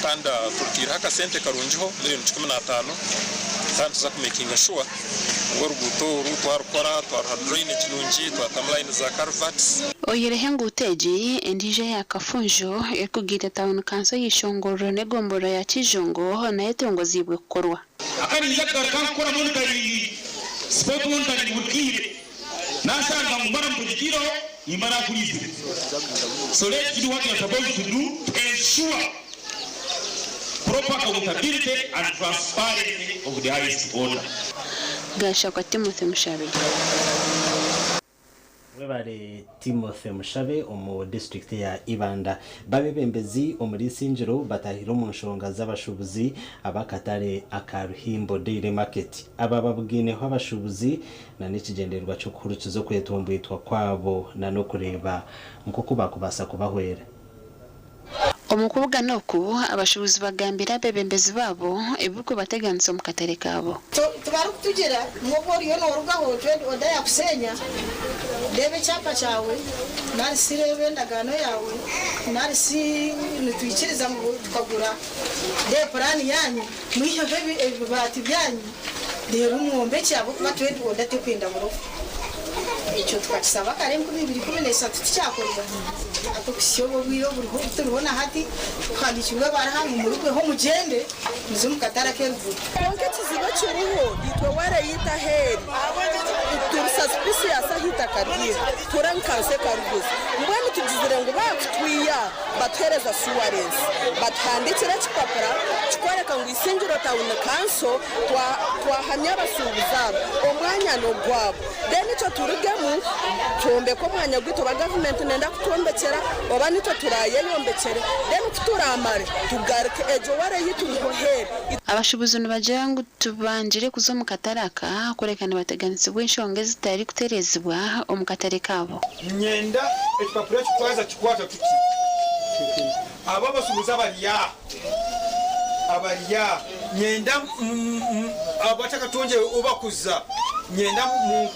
Speaker 3: kandi turutiireho akasente karungiho miriyoni 15 kandi nituza kumekinga shuwa ngu oruguuto oru twarukora twaruha drainage nungi twatamu layini za culverts.
Speaker 26: Oyihireho enguuto egi, endiijo eya Kafunjo erikugaita tauni kanso y'eishongorero n'egomborora ya Kijungu nayo etongoziibwe kukorwa.
Speaker 5: Akaba naija kugaruka nkukora monitoring, spot monitoring buri bwire. Nashanga ngu mbara mpugikireho, nimba nakuriizire. So let's do what we are supposed to do to ensure proper accountability and transparency of the highest order.
Speaker 26: Gashakwa Timothy Mushabe.
Speaker 15: Webare Timothy Mushabe omu disiturikiti ya Ibanda. Babebembezi omuri Isingiro batahire omu nshonga z'abashuubuzi ab'akatare aka Ruhimbo Daily Market. Aba babugaineho abashuubuzi na n'ekigyendererwa ky'okuhurikiza okwetomboitwa kwabo na n'okureeba nk'oku baakubaasa kubahwera.
Speaker 26: Omu kubugana oku, abashuubuzi bagambire abeebembezi baabo ebirikubateganisa omu katare kaabo.
Speaker 6: Tibarikutugira ngu obu oriyo noorugaho otwe oda yakusheenya, reeba ekyapa kyawe nari shi reeba endagaano yaawe nari shi nitwikiriza ngu tukagura reeba puraani yaanyu mwiheho ebibaati byanyu reero mwombekye ahabw'okuba trade order terikwenda burofa. Ekyo tukakisaba kare 2013 tikyakorwa. Hati okuhitsya obu obwire oburiho obu turiho na hati tuhandiikirwe ebaruha ngu murugweho mugyende muze omu katare ak'eruguru.
Speaker 7: Kwonka ekizibu ekiriho itwe wareeyita aheeri turi suspicious aha itaka ryaitu tura nkansi ekariguza mbwenu tugizire ngu baakutwiya batuheereze assurance batuhandiikire ekipapura kikworeka ngu Isingiro Town Council twahamya abashuubuzi aba omwanya n'ogwabo then itwe turugemu twombeke omwanya gwaitu oba gavumenti nenda kutwombekyera oba nitwe turayeyombekyere then kuturamare tugaruke egyo ware yaitu niho heeri.
Speaker 26: Abashuubuzi nibagira ngu tibangire kuza omu katare aka kureka nibateganisibwa enshonga ezitarikutereezibwa omu katare kaabo.
Speaker 8: Nyenda ekipapura eki twaza kukikwata tuti, Abo abashuubuzi abari aha, abari aha, nyenda abatakatungire obakuza, nyenda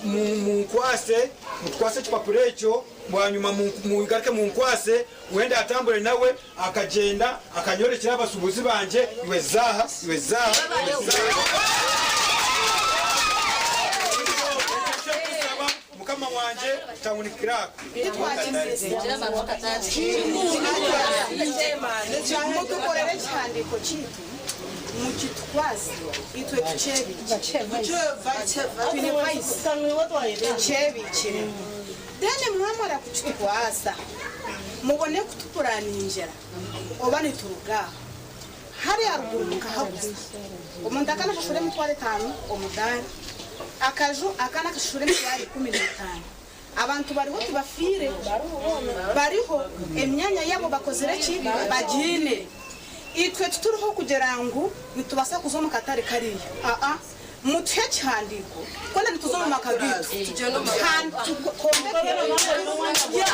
Speaker 8: munkwase, mutukwase ekipapura ekyo, bwanyima mugaruke munkwase, wenda atambure nawe akagyenda akanyorekyera abashuubuzi bangye, iwe zaaha, iwe zaaha, iwe zaaha. Mukama wangye Town Clerk.
Speaker 6: Mutukorere ekihandiiko kyaitu mukitukwaze itwe tukyebiikire. Twine vice tukyebiikire. Then mwamara kukitukwasa mubone kutupuraningira oba nituruga aha. Hariya ruguru mukahaguza omuntu akana ashashura 50,000 omudaara, akaju akana akashashura 15,000. Abantu bariho tibafiire, bariho emyanya yaabo bakozire ki? Bagiine. Itwe tituriho kugira ngu nitubaasa kuza omu katare kariya. Aa, mutuhe ekihandiiko kwenda nituza omu maka gaitu kandi twombeke.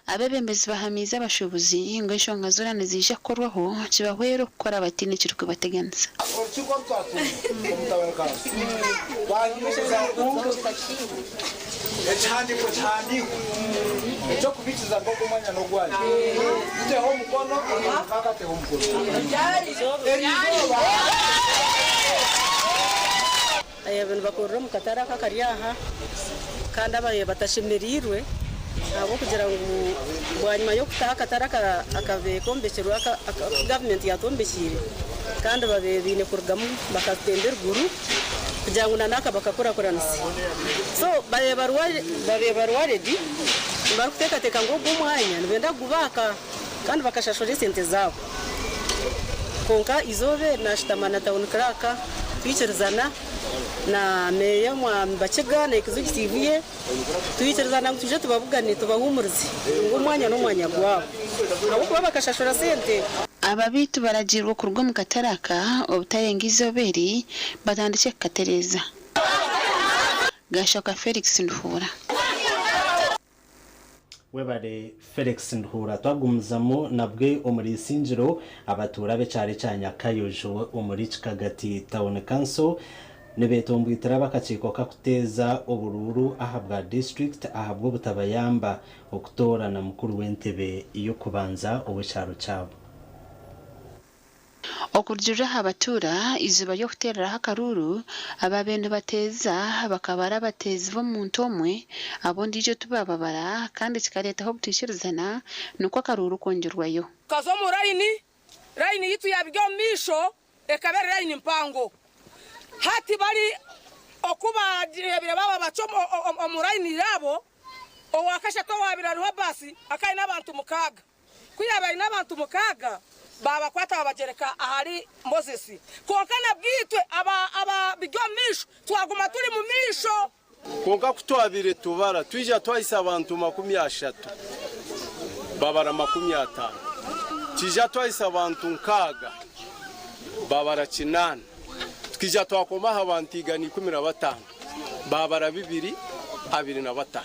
Speaker 26: Abeebembezi bahamiize abashuubuzi ngu enshonga zoona niziija kukorwaho kibahwere okukora bataine ekirikubateganisa.
Speaker 9: Orukiiko oru twatuura omu Tabani Kanso baanyikiriza ngu ekihandiiko kihandiikwe eky'okubikiza ngu ogu omwanya n'ogwanyu. Muteho omukono, omukaaka ateho omukono. Eriizooba.
Speaker 11: Ebi nibakorera omu katare aka akari aha kandi ababaire batashemereirwe ahabw'okugira ngu bwanyima y'okutaha akatare aka akabaire kombekirwe aku gavumenti yatwombekyeire kandi babaire baine kurugamu bakatemba eruguru kugira ngu na n'aka bakakurakuranise. So babaire bari worried barikuteekateeka ngu ogu omwanya nibenda kugubaaka. Kandi bakashashura esente zaabo. Kwonka eizooba eri naashutama na Town Clerk twikirizana na Meeya Omwami Bakiga na Executive ye twikirizana ngu twije tubabugane tubahuumurize ngu omwanya n'omwanya gwabo ahabw'okuba bakashashura sente.
Speaker 26: Aba beitu baragiirwe kuruga omu katare aka obutarenga eizooba eri batandikye kukatereeza. Gashoka Felix Nduhuura.
Speaker 15: Webare Felix Nduhuura. Twagumizamu nabwe omuri Isingiro, abatuura ab'ekyaro ekya Nyakayojo omuri Kikagati Town Council nibetombwitira ab'akakiiko kakuteeza oburuuru ahabwa disiturikiti ahabw'obutabayamba okutoorana mukuru w'entebe y'okubanza ow'ekyaro kyabo.
Speaker 26: Okurugiirira aha batuura, eizooba ry'okuteereraho akaruuru, abaabaire nibateeza bakaba bari abateezi b'omuntu omwe, abu ondiijo tibaababara kandi kikareetaho obutaikirizana nikwo akaruuru kwongyerwayo.
Speaker 10: Tukaza omu layini, layini yaitu yaaba eri omu maisho ekaba eri layini mpango. Hati bari oku baareebire baaba bakye omu layini yaabo, owaakashatu owaabaire ariho baasi akaba aine abantu mukaaga. Ku yaabaire aine abantu mukaaga, baabakwata baabagyereka ahari Moses. Kwonka nabwo itwe ababiri omu maisho twaguma turi mu maisho.
Speaker 12: Kwonka ku twabaire tubara, twija twahitsya abantu 30, babara 50. Twija twahitsya abantu 60, babara 8. Tukaija twakoma aha bantu 115, babara 225.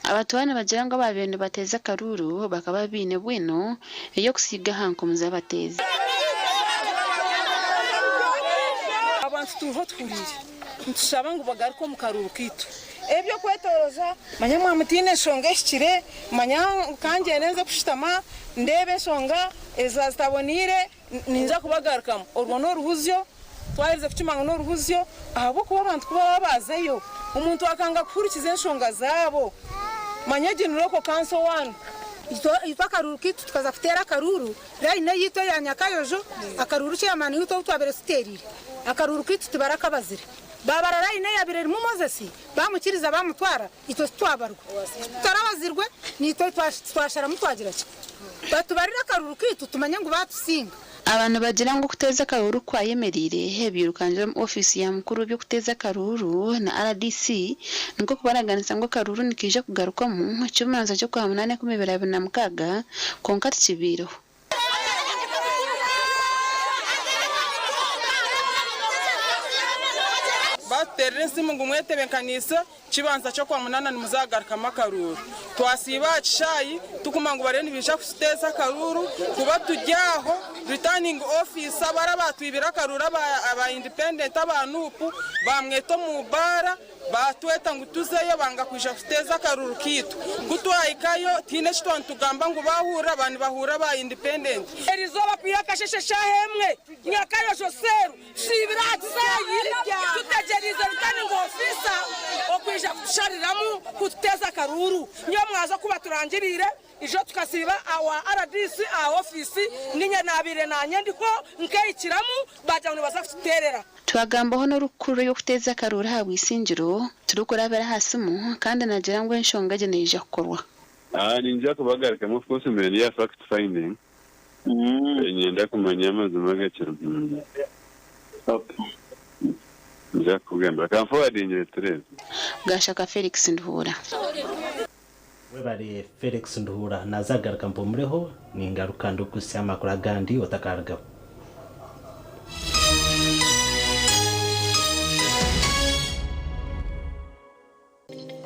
Speaker 26: Abatuura nibagira ngu abaabaire nibateeza akaruuru bakaba baine bwino ey'okusiiga aha nkumu z'abateezi.
Speaker 13: Abantu turiho tuhuriire nitushaba ngu bagaruke omu karuuru kaitu. Eby'okwetoroza manya mwamutiine enshonga ehikire, manya kangyende nze kushutama ndeebe enshonga eza zitaboneire Ninza kubagarukamu. Orwo n'oruhuzyo, twaherize kukimanya ngu n'oruhuzyo ahabw'okuba abantu ku baba baazayo, omuntu akanga kuhurikiza enshonga zaabo. Manya egi ni Local Council One.
Speaker 6: Itwe akaruuru kaitu tukaza kuteera akaruuru, layini eyaitu eya Nyakayojo, akaruuru chairman waitu ou twabaire tuteereire, akaruuru kaitu tibarakabazire. Baabara layini eyabaire erimu Moses, baamukiriza baamutwara, itwe titwabarwa. Ku tutarabazirwe, naitwe twasharamu twagira ki? Batubarire akaruru kaitu tumanye ngu baatusinga.
Speaker 26: Aba nibagira ngu okuteeza akaruuru kukwayemereire, ebiirukangira omu ofiisi ya mukuru w'eby'okuteeza akaruuru na rdc nikwo kubaraganisa ngu akaruuru nikaija kugarukwamu eky'omuranza ky'Okwamunaana 2026 kwonka tikibaireho.
Speaker 14: Baatuteerera esimu ngu mwetebenkaniise kibanza ky'Okwamunaana nimuzagarukamu akaruuru. Twasiiba aha kishaayi tukumanya ngu bariyo nibaija kututeeza akaruuru kuba turi aho returning officer bari abaatwibire akaruuru aba independent aba Nup baamweta omu baara. Baatweta ngu tuzeyo banga kwija kututeeza akaruru kaitu. Ku twahikayo tihaine eki twaba nitugamba ngu baahurira ba nibahurira ba independent.
Speaker 10: Erizooba kwiha akasheshe eshaaha emwe Nyakayojo Seru tusiibire aha kisaayi tutegyereize returning officer okwija kutushariramu kututeeza akaruuru. Nyowe mwaza ku baturangiriire Ijo tukasiiba awa rdc aha ofiisi, niinye naabaire naanye ndiho nkehikiramu, baagira ngu nibaza kututeerera.
Speaker 26: Twagambaho n'orikukurira eby'okuteeza akaruuru aha bwisingiro turikurabira aha simu kandi nagira ngu enshonga egi neija kukorwa.
Speaker 16: Ninja kubagarukamu of course mbere ndi aha fact finding niinyenda kumanya amazima agakirimu. Ninja kukugambira ka nfowadingire tureebe.
Speaker 26: Gashaka Felix Nduhuura.
Speaker 15: Webare Felix Nduhuura naza kugaruka mpumureho ningaruka ndikukuhitsya amakuru agandi otakarugaho.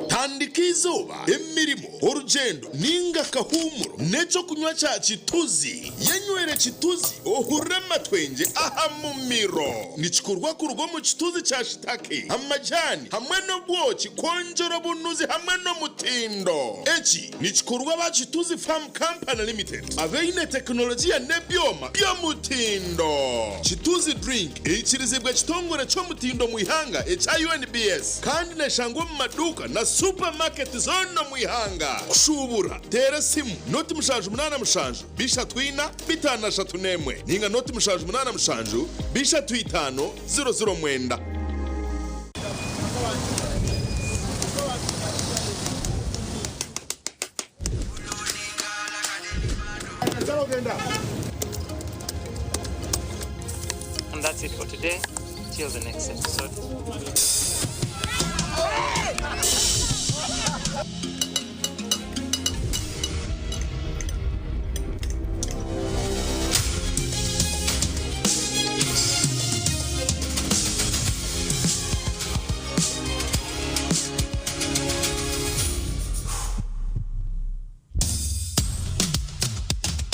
Speaker 17: Tandika eizooba, emirimo, orugyendo ninga akahuumuro n'ekyokunywa kya Kituzi. Yenywere Kituzi ohurire amatwengye aha mumiro. Nikikorwa kuruga omu kituzi kya shitake, amajani hamwe n'obwoki kwongyera obunuzi hamwe n'omutindo. Eki nikikorwa aba Kituzi Farm Company Limited abaine tekinologiya n'ebyoma by'omutindo. Kituzi Drink eikirizibwa ekitongore ky'omutindo omu ihanga ekya UNBS kandi neshangwa omu maduuka na supamaketi zoona omu ihanga. Kushuubura, teera esimu 077 34 531 ninga 078 35 00 9.
Speaker 1: That's it for today. Till the next episode.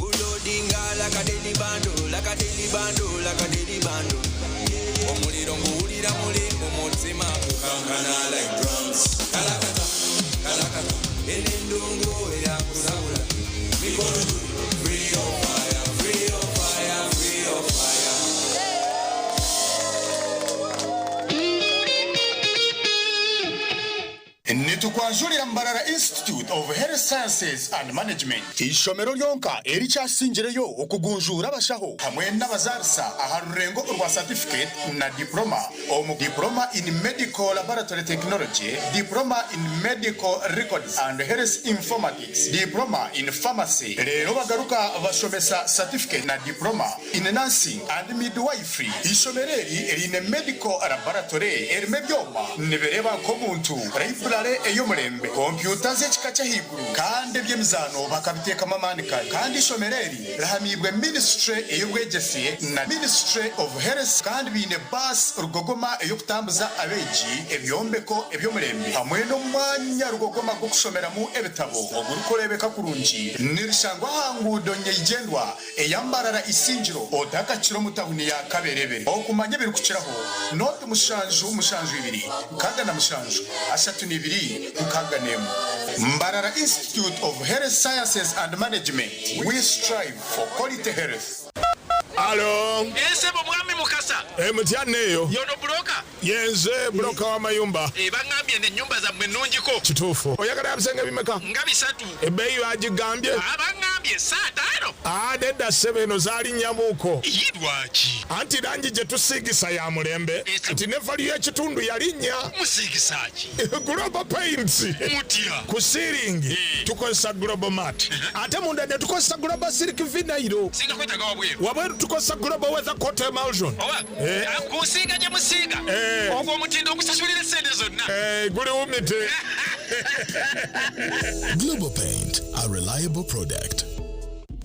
Speaker 4: Ulodinga like a daily bando, like a daily bando, like a daily bando. Omuliro nguwulira muli mu mutima gukankana like drums. Kalakata, kalakata, eno endongo eyakusabula. Mikono juu, free your fire, free your fire, free your fire.
Speaker 18: Nitukwanjurira Mbarara Institute of Health Sciences and Management, ishomero ryonka erikyasingireyo okugunjuura abashaho hamwe n'abazaarisa aha rurengo orwa certificate na diploma omu diploma in medical laboratory technology, diploma in medical records and health informatics, diploma in pharmacy. Rero bagaruka bashomesa certificate na diploma in nursing and midwifery. Ishomero eri riine medical laboratory erimu ebyoma nibireeba nk'omuntu, library ey'omurembe, kompyuta z'ekika ky'ahaiguru kandi eby'emizaano bakabiteekamu amaani kare. Kandi ishomero eri rihamiibwe ministry ey'obwegyese na ministry of health kandi biine baasi rugogoma ey'okutambuza abeegi, ebyombeko eby'omurembe hamwe n'omwanya rugogoma gw'okushomeramu ebitabo ogurikureebeka kurungi. Nirishangwa aha nguudo nyeigyendwa eya Mbarara Isingiro otakakira omu tahuni ya Kaberebere. Okumanya ebirikukiraho, nooti mushanju mushanju ibiri 67 32 61. Mbarara Institute of Health Sciences and Management, we strive for quality health.
Speaker 19: Alo.
Speaker 20: Eeh ssebo mwami Mukasa.
Speaker 19: Eeh mutya neeyo.
Speaker 20: Y'ono buloka?
Speaker 19: Yenze buloka w'amayumba.
Speaker 20: Eeh bangambye nti ennyumba zammwe nnungiko.
Speaker 19: Kituufu. Oyagala ya bisenge bimeka?
Speaker 20: Nga bisatu.
Speaker 19: Ebbeeyi bagigambye?
Speaker 20: Aah bangambye si ataano.
Speaker 19: Aah nedda ssebo eno zalinnyamuuko.
Speaker 20: Yii lwaki?
Speaker 19: Anti langi gye tusiigisa ya mulembe nti ne value y'ekitundu yalinnya.
Speaker 20: Musiigisa ki?
Speaker 19: Global Paints.
Speaker 20: Mutya?
Speaker 19: Ku siiringi tukozesa Global Mat ate munda ne tukozesa Global Silk Vinyl.
Speaker 20: Singa kwetaaga wabweru?
Speaker 19: Wabweru tukozesa Global Weather Coat Emulsion.
Speaker 20: Oba ku nsiiga gye musiiga ogwo omutindo ogusasulira essente zonna?
Speaker 19: Guli wumite.
Speaker 21: Global Paint, a reliable product.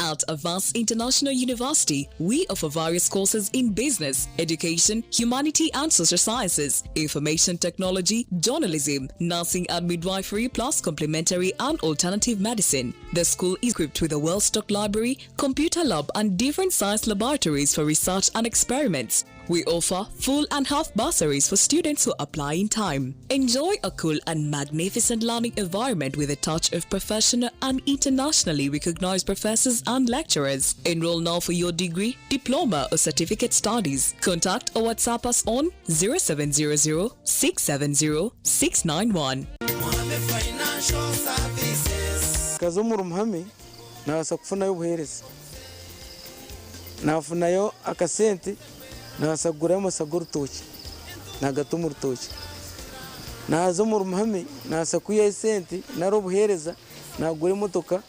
Speaker 22: At Avance International University, we offer various courses in business, education, humanity and social sciences, information technology, journalism, nursing and midwifery, plus complementary and alternative medicine. The school is equipped with a well-stocked library, computer lab and different science laboratories for research and experiments. We offer full and half bursaries for students who apply in time. Enjoy a cool and magnificent learning environment with a touch of professional and internationally recognized professors and lecturers. Enroll now for your degree, diploma or certificate studies. Contact or WhatsApp us on 0700 670 691.
Speaker 9: Nkaza omu Ruhame nabaasa kufunayo obuheereza. Naafunayo akasente nabaasa kugurayo amasa g'orutookye naagata omu rutookye. Naaza omu Ruhame nabaasa kwihayo esente nari obuheereza naagura emotoka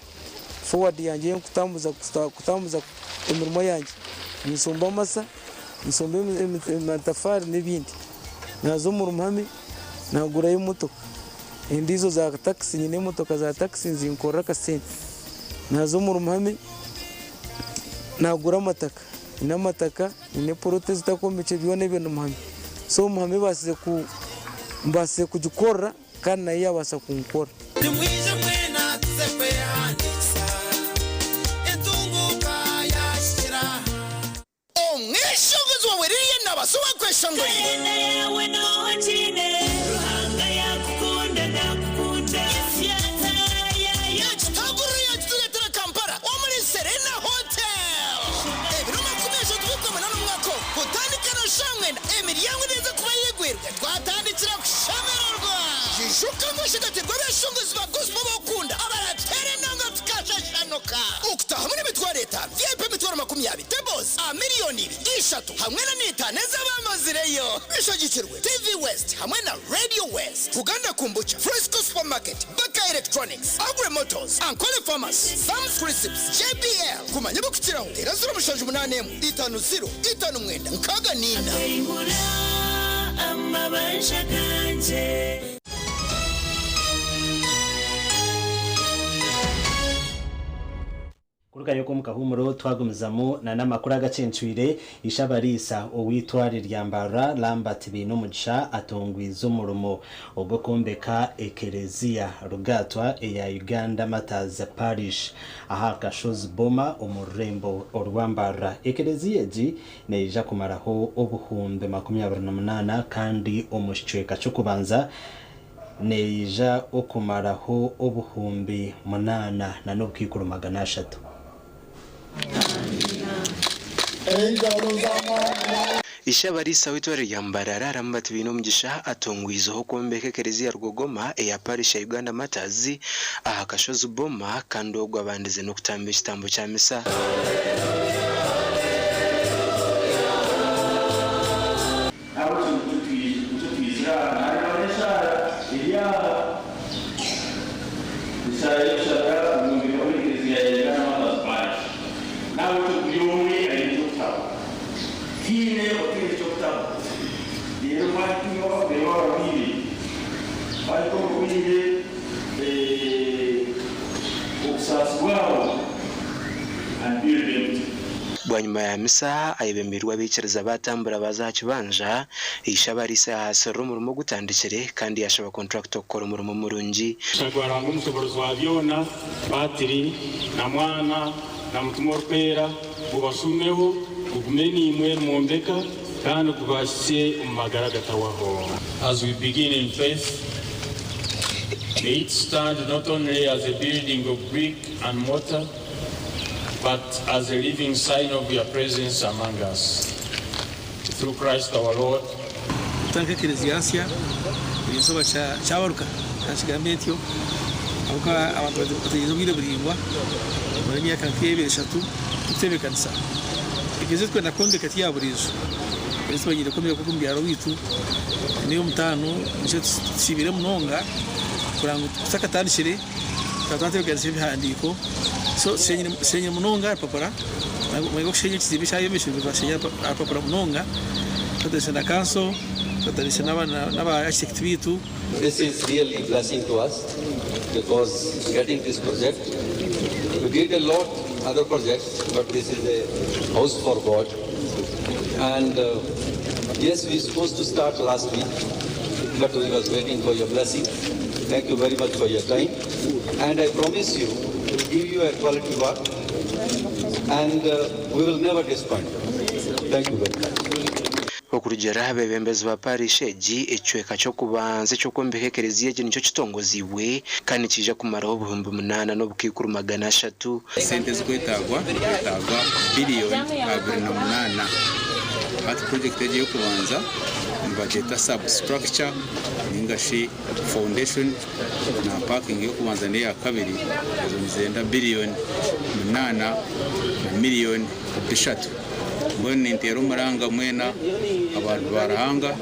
Speaker 9: forward yangye ey'okutambuza kutambuza emirimo yangye. Ninsumba amasa, nsumba amatafaari n'ebindi. Naaza omu Ruhame naagurayo emotoka. Endiijo za takisi nyine emotoka za takisi nizinkorera akasente. Naaza omu Ruhame naagura amataka. Nyine amataka, nyine poloti ezitakombekire byona ebyo ni Muhame. So Muhame ebaasize ku mbaasize kugikorera kandi nayo yaabaasa kunkorera.
Speaker 25: Nimwije mwena tuze kwehandiikisa entunguuka yahikira aha.
Speaker 23: Omweshongozi wawe Lilian Nabaso wakweshongorire.
Speaker 24: Kalenda yawe noha ogiine Ruhanga yakukunda nakukunda
Speaker 23: Ekitaguriro yakitureetera Kampala omuri Serena Hotel ebiro 30 by'Okwamunana omwaka ogu kutandika na shaaha mwenda emiryango neeza kuba eyigwirwe twatandikira kushemererwa. Ijuka ngu oshagatirwe abeshongozi ba gospel ab'okukunda abarateera enanga tukashashanuka. Okutaahamu n'emitwaro etaano, VIP emitwaro 20, tables. aha miriyoni ibiri, ishatu hamwe na n'itaano ez'abamazireyo. Bishagikirwe TV West hamwe na Radio West, Buganda Kombucha, Fresco Supermarket, Baka Electronics, Agri Motors, Ankole Pharmacy, Sam's Crisps, JBL. Kumanya ebirikukiraho, teera 078 50 59 64.
Speaker 24: Akaihura amabanja gangye.
Speaker 15: Kurugayo omu kahuumuro twagumizamu na n'amakuru agacencwire, Ishe-Abariisa ow'eitware rya Mbarara Lambert Bainomugisha atongwize omurimo ogw'okwombeka ekereziya Rugaatwa eya Uganda Martyrs Parish aha kashozi Boma omu rurembo orwa Mbarara. Ekereziya egi neija kumaraho obuhumbi 28 kandi omu kicweka ky'okubanza Neija okumaraho 8000 na n'obukaikuru 300.
Speaker 2: Ishe-Abariisa w'eitware rya Mbarara Lambert Bainomugisha atongwizeho okwombeka ekereziya Rwogoma eya Parish ya Uganda Martyrs aha kashozi Boma kandi ogwo abandize n'okutamba ekitambo kya misa.
Speaker 3: N'ahabw'ekyo nikyo twizire aha. Naareeba n'eshaara eri aha, eshaara y'okushabira obwombeko bw'ekereziya ya Uganda Martyrs Parish. N'ahabw'ekyo buri omwe aine eky'okutaho. Tihaine otaine eky'okutaho. Reero twahika reero abarwaire, twahika omurwaire obusaasi bwabo and build them.
Speaker 2: Bwanyima ya misa, ayebembeirwe abaikiriza baatambura baaza aha kibanja, Ishe-Abariisa yahaasirira omurimo ogutandikire kandi yaashaba kontrakita okukora omurimo murungi.
Speaker 5: Shagwa Ruhanga omushoborozi wa byona, Patiri, na Mwana, na Mutima Orikwera, gubashuumeho, gugume naimwe nimwombeka, kandi gubahitsye omu magara agatahwaho. As we begin in faith, may it stand not only as a building of brick and mortar, but as a living sign of your presence among us. Through Christ our Lord.
Speaker 7: Kutandika ekereziya nsya erizooba kyabaruka kankigambe ntyo ahabw'okuba abantu bategyerize obwire buraingwa kumara emyaka nk'ebiri eshatu turikutebeekanisa. Ekereziya ei turikwenda kwombeka ti ya buriijo, ei tubanyiire kwombeka omu byaro byaitu n'ey'omutaano nikyo tusiibire munonga kureba ngu tutakatandikire Tukaba twatebeekanisa ebihandiiko, so tushenyire munonga aha rupapura, omwanya gw'okushenya ekizimbe ekyayombekirwe twashenya aha rupapura munonga, twateganisa na kanso, twateganisa n'aba architect baitu.
Speaker 8: This is really blessing to us because getting this project, we did a lot other projects but this is a house for God and yes we supposed to start last week but we was waiting for your blessing. Thank you very much for your time and I promise you to give you a quality work and we will never disappoint you. Thank you very much.
Speaker 2: Okurugiirira aha beebembezi ba parish egi, ekicweka ky'okubanza eky'okwombeka ekereziya egi nikyo kitongoziibwe kandi nikiija kumaraho 8300.
Speaker 11: Esente ezikwetagwa nikwetagwa biliyoni 28. Hati purojekiti egi ey'okubanza nibagyeta sub structure ninga shi foundation na parking ey'okubanza n'eyakabiri ezo nizenda biliyoni 8 na miliyoni 300. Mbwenu ninteera omuranga mwena abantu ba Ruhanga,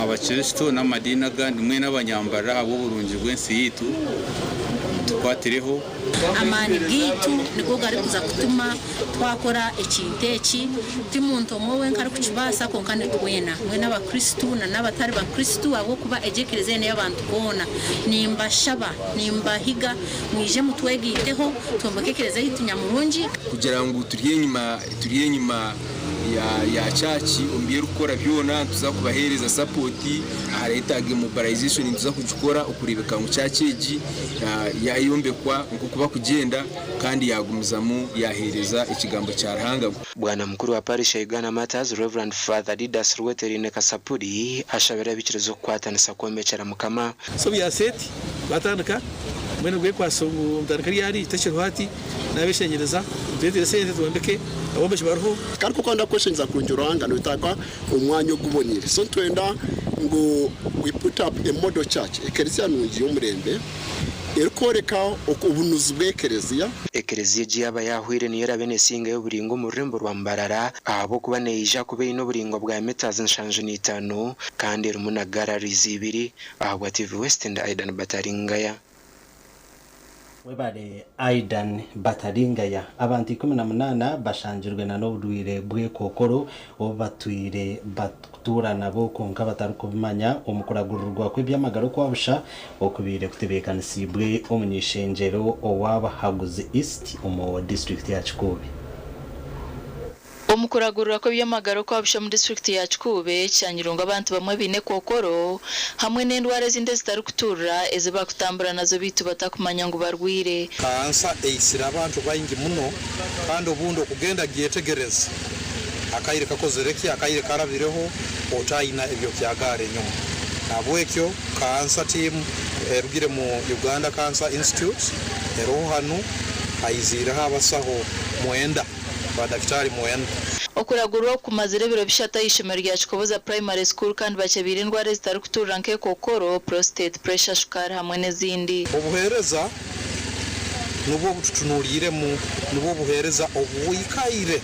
Speaker 11: abakiristo n'amadiini agandi mwena abanyambarira ahabw'oburungi bw'ensi yaitu mutukwatireho.
Speaker 27: Amaani gaitu nigo garikuza kutuma twakora ekintu eki. Ti muntu omwe wenka arikukibaasa kwonka nitwena, mwena Abakristo na n'abatari Bakristo ahabw'okuba egi ekereziya n'ey'abantu boona. Nimbashaba, nimbahiga mwije mutwegaiteho twombeke ekereziya yaitu nyamurungi.
Speaker 28: Kugira ngu turi enyima turi enyima ya ya church omu bi erikukora byona nituza kubahereza support aharetaaga mobilization nituza kugikora okurebeka ngu church egi yayombekwa nkoku bakugyenda kandi yagumizamu yahereza ekigambo kya Ruhanga.
Speaker 2: Bwana mukuru wa Parish ya Uganda Martyrs, Rev. Father Didas Rweterine Kasapuri ashabire abikiriza okukwatanisa kwombekyera Mukama.
Speaker 7: So bya set batandika. Mbwenu gwekwatso ngu mutandika ryari tekiriho hati nabeshengyereza muturetere sente twombeke abombeki bariho.
Speaker 6: Kandi ku okwenda kweshengyereza kurungi Ruhanga noyetaaga omwanya oguboniire. So nitwenda ngu we put up a model church, ekereziya nungi y'omurembe erikworeka obunuzi bw'ekereziya.
Speaker 2: Ekereziya egi yaaba yaahweire niyo eraabe neesingayo oburingwa omu rurembo rwa Mbarara ahabw'okuba neija kuba eine oburingwa bwa metres 75 kandi erimu na galleries ibiri. Ahabwa TV West ndi Aidan Bataringaya.
Speaker 15: Webare Aidan Bataringaya. Abantu 18 bashangirwe na n'oburwire bw'ekokoro obu batwire batuura nabo kwonka batarikubimanya omu kuragurirwa kw'eby'amagara okwabusha okubaire kutebeekanisiibwe omuny'ishengyero owa Buhaguzi East omu disiturikiti ya Kikuube.
Speaker 10: Omu kuragurira kw'eby'amagara okwabusha omu disiturikiti ya Kikuube, kishangirwe ngu abantu bamwe baine ekookoro hamwe n'endwara ezindi ezitarikuturira ezi barikutambura nazo beitu batakumanya ngu barwaire.
Speaker 12: Kansa eitsire abantu baingi muno kandi obundi okugenda gyetegereza akaire kakozire ki, akaire karabireho otayina ebyokyagaara enyuma. Nahabwekyo kansa team erugire mu Uganda Cancer Institute eroho hanu, haiziireho abasaho mwenda. Baadakitaari mwenda.
Speaker 10: Okuragurwa oku kumazire ebiro bishatu aha ishomero rya Kikoboza Primary School kandi bakyebeire endwara ezitarikuturira nk'ekokoro, prostate, pressure, shukaari hamwe n'ezindi.
Speaker 12: Obuheereza nubwo obututunuliiremu, nubwo obuheereza obwikaire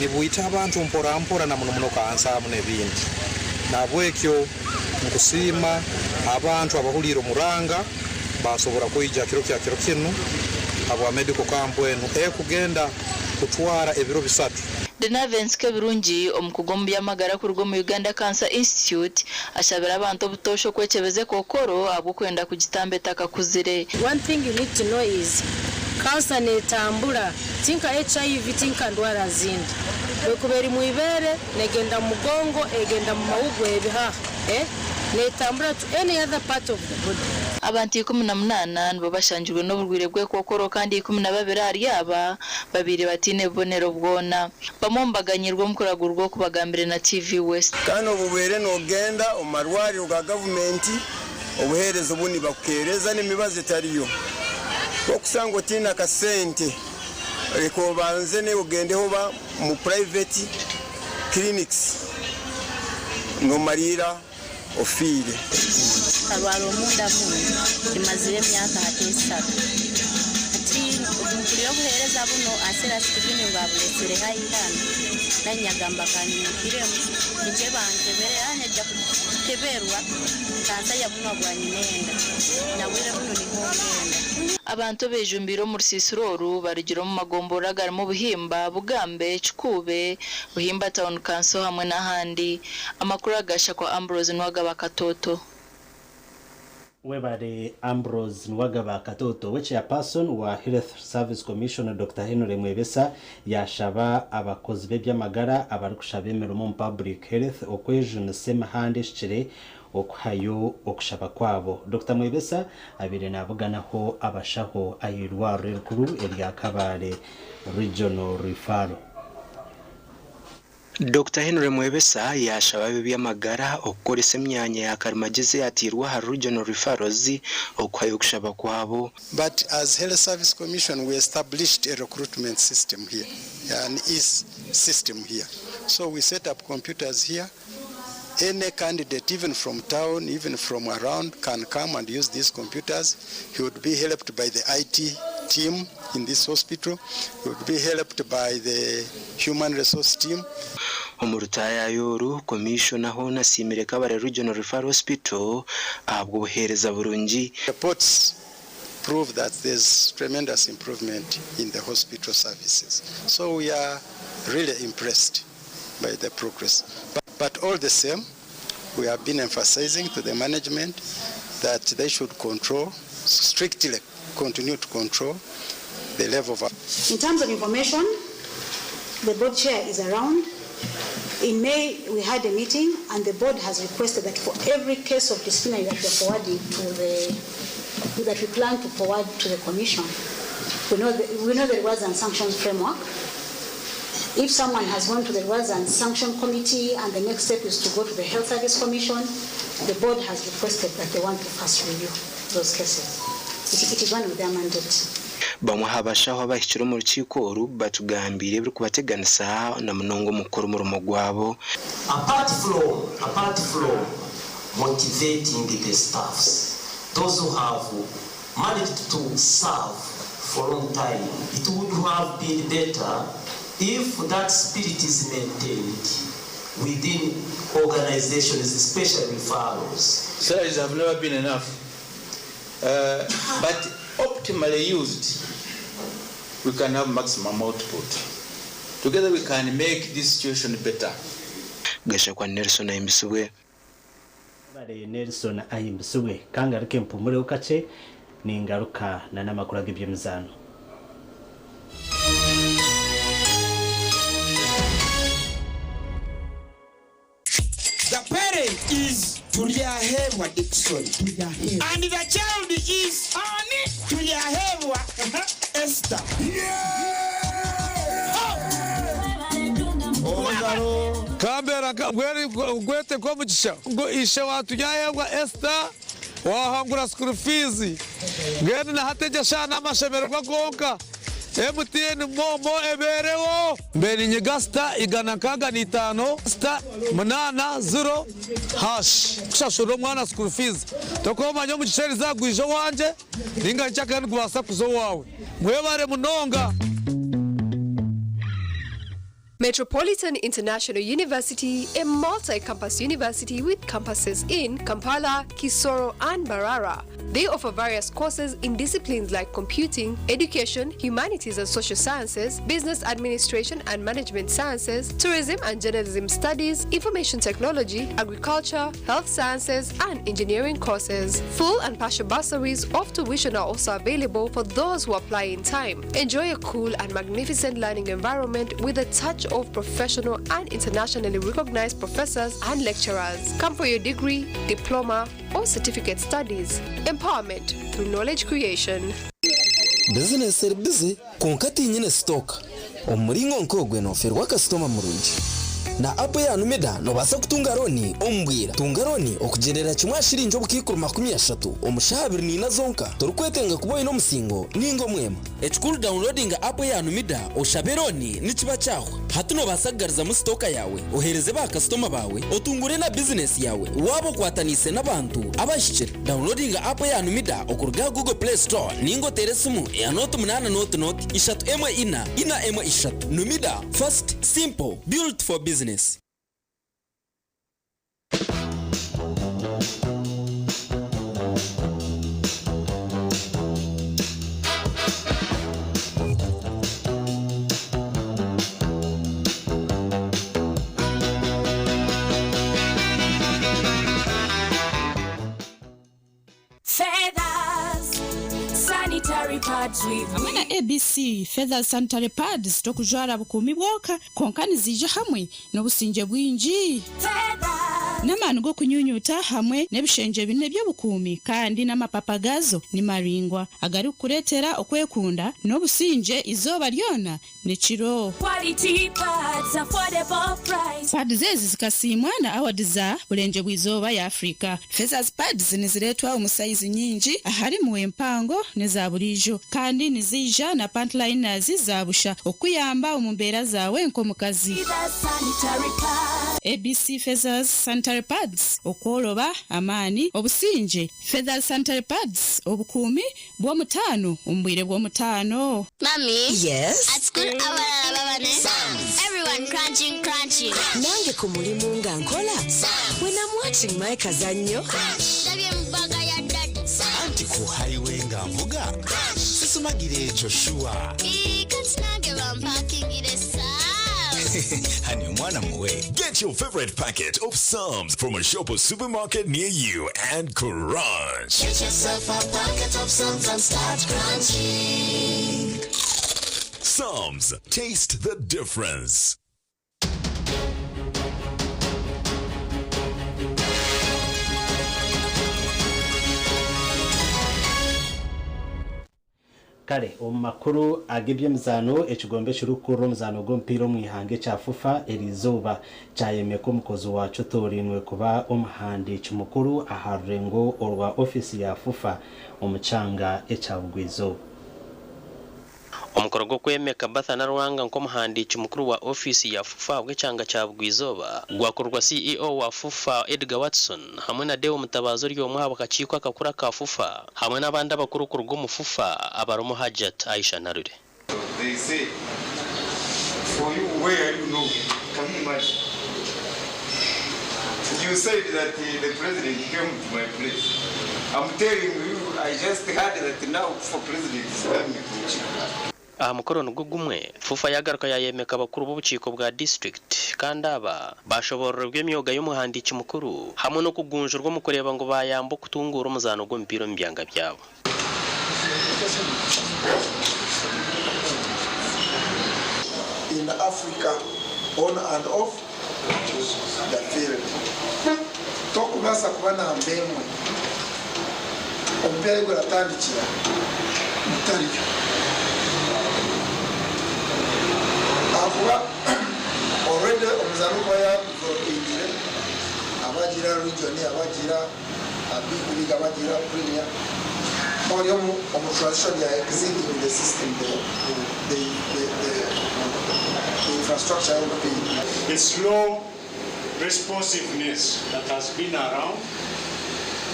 Speaker 12: nibwita abantu mpora mpora na muno muno kansa hamu n'ebindi. Nahabwekyo nkusiima abantu abahuliire omuranga baasobora kwija kiro kya kiro kinu habwa medical camp enu ekugenda kutwara ebiro bisatu.
Speaker 10: Dinavence Kebirungi, omukugu omu by'amagara kuruga omu Uganda Cancer Institute, ashabire abantu obutoosha okwekyebeza ekookoro ahabw'okwenda kugitamba etakakuzire.
Speaker 13: One thing you need to know is cancer netambura ti nka HIV ti nka ndwara zindi bwekuba eri mwibere negenda mumugongo egenda mumawugwe ebihaha eh netambura to any other part of the body.
Speaker 10: Abantu 18 nibo bashangirwe n'oburwaire bw'ekookoro kandi 12 ahari aba babaire bataine bubonero bwona. Bamwe omu baganyirwe omu kuragurwa oku bagambire na TV West.
Speaker 14: Kandi obubaire nogenda omu marwariro ga gavumenti obuheereza obu nibakuheereza n'emibazi etariyo. Ku okusanga otaine akasente reka obanze ogendeho oba omu private clinics nomariira ofiire.
Speaker 16: Nkarwara omunda muno kimazire emyaka hati esatu. Hati obu mpurira obuheereza bunu Asera Steven ngu abureetsire haihi hanu, naanye nyagamba ka nyimukiremu nyije bankebere haaba nyija kuteberwa kansa ya munwa gwa nyinenda. Nabwire bunu niho ngenda.
Speaker 10: Abantu abejumbiire omu rusiisiro oru barugire omu magomborora agarimu Buhimba, Bugambe, Kikuube, Buhimba Town Council hamwe n'ahandi. Amakuru aga Shakwa Ambrose Nuwagaba Katoto.
Speaker 15: Webare Ambrose Nuwagaba Katoto. We chairperson wa Health Service Commission Dr. Henry Mwebesa yashaba abakozi b'ebyamagara abarikushaba emirimo omu public health okwejunisa emihanda ehikire okuhayo okushaba kwabo. Dr. Mwebesa abaire nabuganaho abashaho ah'eirwariro erikuru erya Kabale Regional Referral.
Speaker 2: Dokita Henry Mwebesa yaashaba ab'eby'amagara okukoresa emyanya ya karimagyezi eyateirwe aha Regional Referrals okuhayo okushaba kwabo.
Speaker 17: But as Health Service Commission, we established a recruitment system here, an e system here. So we set up computers here. Any candidate, even from town, even from around, can come and use these computers. He would be helped by the IT team in this hospital. He would be helped by the human resource team.
Speaker 2: Omu rutaayayo oru, Komishona hoona asiimire Kabale Regional Referral Hospital ahabw'obuheereza burungi.
Speaker 17: Reports prove that there's tremendous improvement in the hospital services. So we are really impressed by the progress. But all the same, we have been emphasizing to the management that they should control, strictly continue to control the level of...
Speaker 26: In terms of information, the board chair is around. In May, we had a meeting and the board has requested that for every case of disciplinary that we are forwarding to the, that we plan to forward to the commission, we know the rewards and sanctions framework. If someone has gone to the rewards and sanction committee and the next step is to go to the Health Service Commission, the board has requested that they want to first review those cases. It is one of their mandates.
Speaker 2: Bamwe aha bashaho abahikire omu rukiiko oru batugambiire ebirikubateganisa na munonga omu kukora omurimo gwabo.
Speaker 1: Apart from apart from motivating the staffs, those who have managed to serve for long time, it would have been better if that spirit is maintained within organizations, especially referrals.
Speaker 4: Salaries have never been enough, but optimally used, we can have maximum output. Together we can make this situation better.
Speaker 2: Gashakwa Nelson ahimbisibwe.
Speaker 15: Mwebare Nelson ahimbisibwe. Kangaruke mpumureho kakye ningaruka na n'amakuru ag'eby'emizaano.
Speaker 9: The parent is Turyahebwa Dickson and the child is ani Turyahebwa Esther.
Speaker 18: Kambera ngwete nk'omugisha ngu ishe wa Turyahebwa Esther wahangura school fees mbwenu na hati egyo eshaaha n'amashemererwa gonka. MTN MoMo ebeereho. Mbe ninyiga sita 165 *80# kushashurira omwana school fees. Tokumanya omugisha erizooba gwija owangye ninga nyekyakare nigubaasa kuza owaawe. Mwebare munonga.
Speaker 19: Metropolitan International University, a multi-campus university with campuses in Kampala, Kisoro, and Mbarara. They offer various courses in disciplines like computing, education, humanities and social sciences, business administration and management sciences, tourism and journalism studies, information technology, agriculture, health sciences, and engineering courses. Full and partial bursaries of tuition are also available for those who apply in time. Enjoy a cool and magnificent learning environment with a touch of professional and internationally recognized professors and lecturers. Come for your degree, diploma, or certificate studies. Empowerment through knowledge creation.
Speaker 20: Bizinesi eri bize kwonka tinyine sitooka. Omu muringo nk'ogwe noferwa kasitoma murungi. Na app ya Numida nobaasa kutunga looni omu bwira. Tunga looni okugyendera kimwe aha shiringi obukaikuru 30 omu shaaha 24 zonka. Torikwetenga kuba oine omusingo ninga omwema. Ekikuru downloadinga app ya Numida oshabe looni nikiba kyahwa. Hati nobaasa kugarizamu sitooka yaawe, oheereze ba kasitoma baawe, otungure na bizinesi yaawe waaba okwataniise n'abantu abahikire. Downloadinga app ya Numida okuruga aha Google Play Store ninga oteere esimu eya 08 0 0 3 1 4 1 3. Numida, fast, simple, built for business.
Speaker 21: Feathers, sanitary pads with
Speaker 22: Hamwe na ABC Feathers Sanitary Pads tokujwara bukuumi bwonka kwonka niziija hamwe n'obusingye bwingi. N'amaani g'okunyunyuta hamwe n'ebishengye bina eby'obukuumi kandi n'amapapa gaazo ni maraingwa agarikukureetera okwekunda n'obusingye eizooba ryona n'ekiro.
Speaker 21: Quality pads, affordable price.
Speaker 22: Pads ezi zikasiimwa na awadi za Burengye bw'eizooba ya Afrika. Feathers Pads nizireetwa omu sayizi nyingi aharimu empango n'eza buriijo kandi niziija na pant liners za busha okukuyamba omu mbeera zaawe nk'omukazi.
Speaker 21: Feathers Sanitary Pads.
Speaker 22: ABC Feathers Sanitary Pads, Okworoba, amaani, obusingye. Feathers Sanitary Pads, Obukuumi bw'omutaano omu bwire bw'omutaano.
Speaker 29: Mummy.
Speaker 30: Yes?
Speaker 29: At school abalala baba ne Everyone crunching crunching.
Speaker 30: Nange ku mulimu nga nkola. When I'm watching my kazannyo.
Speaker 29: Ndabye mu bag ya daddy.
Speaker 31: Anti ku highway nga nvuga. Sisumagira ekyo shuwa.
Speaker 29: Ii, kati nange bampakingire Psalms.
Speaker 31: Honey, omwana muwe.
Speaker 32: Get your favorite packet of Psalms from a shop or supermarket near you and crunch.
Speaker 25: Get yourself a packet of Psalms and start crunching.
Speaker 32: Psalms, taste the difference.
Speaker 15: Kare omu makuru ag'eby'emizaano, ekigombe ekirikukurira omuzaano gw'omupiira omu ihanga ekya FUFA eriizooba kyayemeka omukozi waakyo otoorainwe kuba omuhandiiki mukuru aha rurengo orwa ofiisi ya FUFA omu kyanga ekya Bugwa-izooba.
Speaker 3: Omukoro gw'okwemeka Bertha Nalwanga nk'omuhandiiki mukuru wa ofiisi ya FUFA ahabw'ekyanga kya Bugwa-izooba gwakorwa CEO wa FUFA Edgar Watson hamwe na Deo Mutabazi ori omwe aha bakakiiko akakuru aka FUFA hamwe n'abandi abakuru kuruga omu FUFA abarimu Hajjat Aisha Nalule.
Speaker 5: They say for you where you know can you imagine you said that the president came to my place I'm telling you I just heard that now for president is coming to Chika.
Speaker 3: Aha mukoro nigwo gumwe, FUFA yagaruka yayemeka abakuru b'obukiiko bwa disiturikiti kandi aba bashobororerwa emyoga y'omuhandiiki mukuru hamwe n'okugunjurwa omu kureeba ngu bayamba okutunguura omuzaano gw'omupiira omu byanga byabo.
Speaker 6: In Africa on and off the field. Tokubaasa kuba namba emwe omupiira ahi guratandikira mutariyo ahakuba already omuzaani orikuba yadevelopingire abagira region abagira big league abagira premier ori omu omu transition ya exiting the system the the the the, the infrastructure y'omupiira.
Speaker 7: The slow responsiveness that has been around,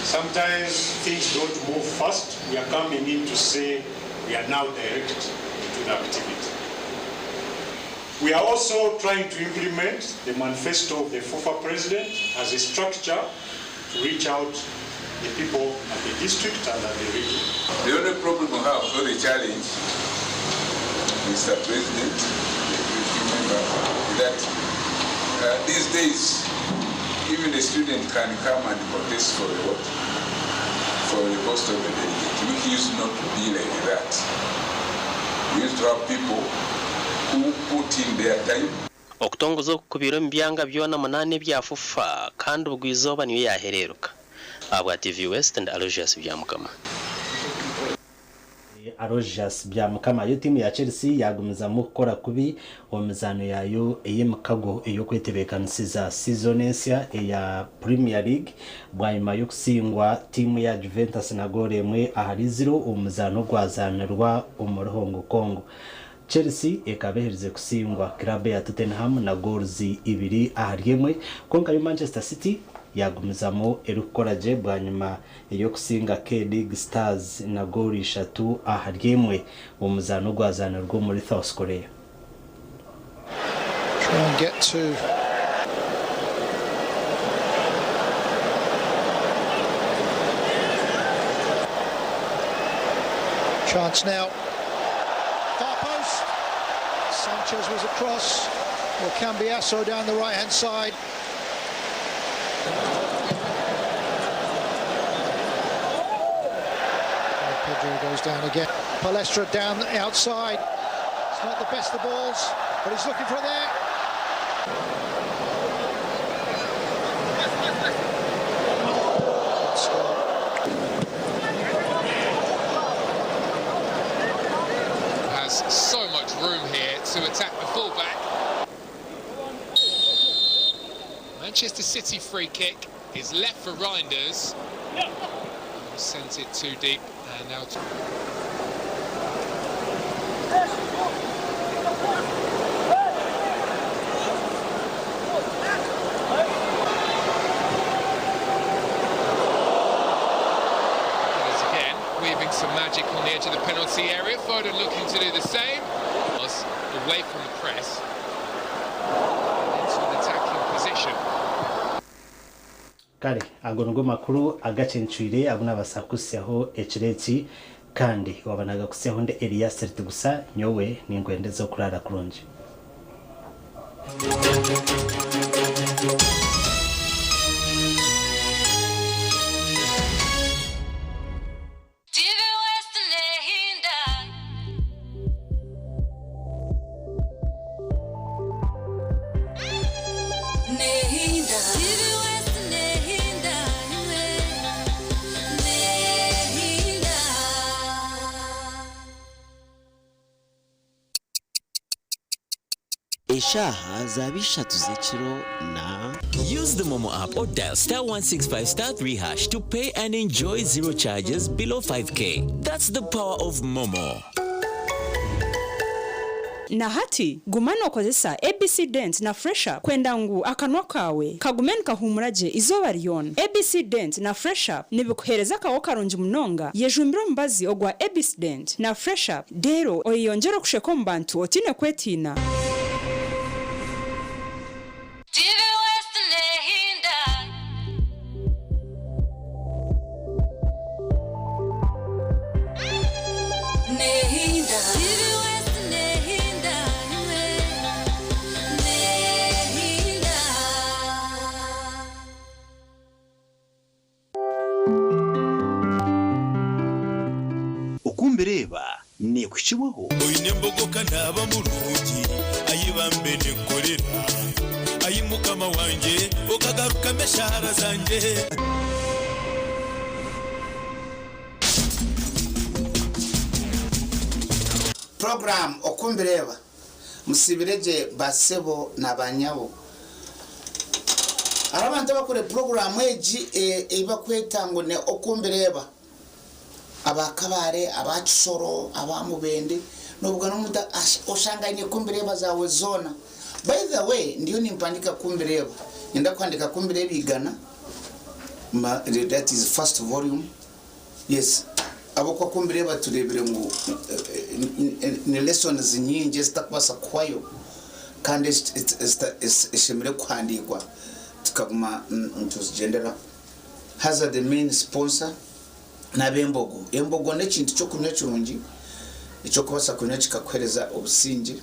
Speaker 7: sometimes things don't move fast. We are coming in to say we are now direct into the activity. We are also trying to implement the manifesto of the FUFA president as a structure to reach out the people at the district and at the region.
Speaker 5: The only problem we have, or the challenge, Mr. President, the executive member, is that these days, even a student can come and contest for the what? For the post of the delegate, which used not to be like that. We used to have people who put in their time.
Speaker 3: Okutongoza oku kubaire omu byanga byona munaana ebya FUFA kandi Bugwa-izooba niyo yaahereeruka. Ahabwa TV West ndi Aloysius Byamukama.
Speaker 15: Aloysius Byamukama. Yo tiimu ya Chelsea yaagumizamu kukora kubi omu mizaano yaayo ey'emikago ey'okwetebeekanisiza sizoni ensya eya Premier League bwanyima y'okusingwa tiimu ya Juventus na goolo emwe ahari ziro omu muzaano ogwazaanirwa omuri Hong Kong. Chelsea ekaba eherize kusingwa kiraabu ya Tottenham na goals 2-1 kwonka yo Manchester City yagumizamu erikukora gye bwanyima y'okusinga K-League Stars na goolo 3-1 omu muzaano ogwazaanirwa omuri South Korea.
Speaker 8: Try and get to Chance now. Far post. Sanchez was across. Or Cambiasso down the right-hand side. Pedro goes down again. Palestra down the outside. It's not the best of balls, but he's looking for it there.
Speaker 11: Has so much room here to attack the fullback. Manchester City free kick is left for Reijnders. Sent it too deep and now. Again, weaving some magic on the edge of the penalty area. Foden looking to do the same. Away from the press. Into an attacking position.
Speaker 15: Kare ago nigo makuru agacencwire agu nabaasa kukuhitsyaho ekiro eki kandi waaba nagakuhitsyaho ndi Elias Rutigusa nyowe ninkwendeza okuraara kurungi.
Speaker 21: TV West Nehinda. Nehinda. TV West Nehinda. Nehinda.
Speaker 1: Eshaaha zaaba ishatu z'ekiro na.
Speaker 10: Use the Momo app or dial star 165 star 3 hash to pay and enjoy zero charges below 5k. That's the power of Momo.
Speaker 12: Na hati, guma nookozesa ABC Dent na Fresh Up kwenda ngu akanwa kaawe kagume nikahuumura gye eizooba ryona. ABC Dent na Fresh Up nibikuheereza akaho karungi munonga. Yejumbire omubazi ogwa ABC Dent na Fresh Up reero oyeyongyere okusheka omu bantu otaine kwetiina.
Speaker 21: TV West Nehinda. Nehinda. TV West Nehinda. Nehinda.
Speaker 13: Okumbireeba neekuhikibwaho.
Speaker 14: Oine embogo ka naaba murungi, ai bambe ninkukorera, Ai Mukama wangye, okagarukamu eshaara zangye.
Speaker 9: Program Okumbireeba Musiibire gye ba sebo na ba nyabo. Hariho abantu abakora puroguraamu egi ei barikweta ngu ni Okumbireeba. Aba Kabale, aba Kisoro, aba Mubende, nobugana omuntu oshanga aine Kumbireeba zaawe zoona. By the way, ndiyo nimpandiika Kumbireeba. Niinyenda kuhandiika Kumbireeba igana, that is first volume. Yes, ahabw'okuba ku mbireeba tureebire ngu ni lessons nyingi ezitakubaasa kuhwayo kandi ezishemereire kuhandiikwa tukaguma nituzigyenderaho. Haza the main sponsor n'ab'embogo. Embogo n'ekintu ky'okunywa kirungi eky'okubaasa kunywa kikakuheereza obusingye,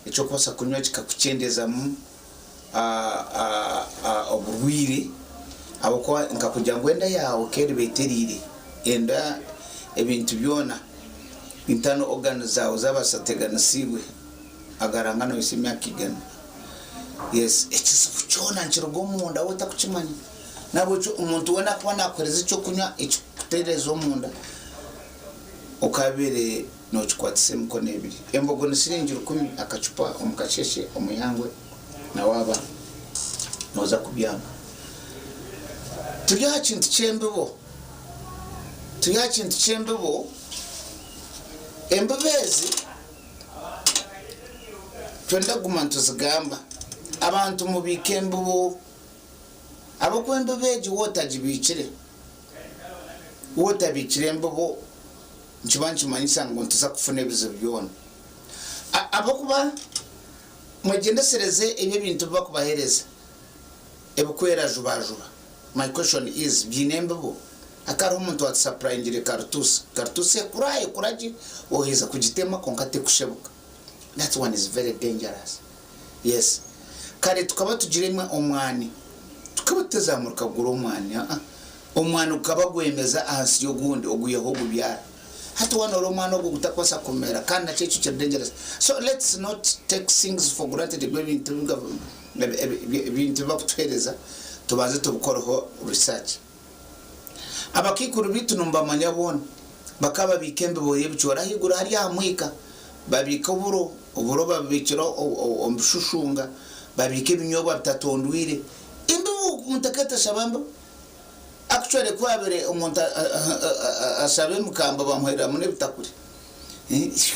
Speaker 9: eky'okubaasa kunywa kikakukyendeezamu oburwaire ahabw'okuba nka kugira ngu enda yaawe ku eriba etereire, enda ebintu byona internal organs zaawe zaaba zitateganisiibwe agaranga nohitsya emyaka igana. Yes, ekizibu kyona nikiruga omunda waaba otarikukimanya. Nahabwekyo omuntu weena akuba naakuheereza ekyokunywa ekirikukutereeza omunda, okaabaire nookikwatisa emikono ebiri. Embogo ni siringi rukumi akacupa omu kasheeshe omu ihangwe na waaba nooza kubyama. Turi aha kintu ky'embibo. Turi aha kintu ky'embibo. Embibo ezi twenda kuguma nituzigamba. Abantu mubiike embibo ahabw'okuba embibo egi waaba otagibiikire, waaba otabiikire embibo, nikiba nikimanyisa ngu nituza kufuna ebizibu byona. Ahabw'okuba mwegyendesereze ebi ebintu ebi barikubaheereza ebirikwera jubajuba. My question is, biine embibo? Hati hariho omuntu owatusapurayingire karutuusi. Karutuusi ekura ekura gye, oheza kugitema kwonka tekushebuka. That one is very dangerous. Yes. Kare tukaba tugira omwani, tukaba tutazamuruka kugura omwani, aa. Omwani gukaba gwemeza ahansi y'ogundi ogwihaho ogubyara. Hati waaba noreeba omwani ogu gutakubaasa kumera kandi nakyo ekyo kiri dangerous. So let's not take things for granted ngu ebintu ebintu ebi barikutuheereza tubanze tubikoreho research. Abakaikuru baitu nimubamanya boona, bakaba babiika embibo y'ebicoori ahaiguru hariya aha mwika, babiika oburo, oburo babubiikira omu bishushunga, babiika ebinyobwa bitatondwire. Embibo omuntu akeeta ashaba mbibo? Actually ku habaire omuntu ashaba emikamba bamuhereramu n'ebitakuri.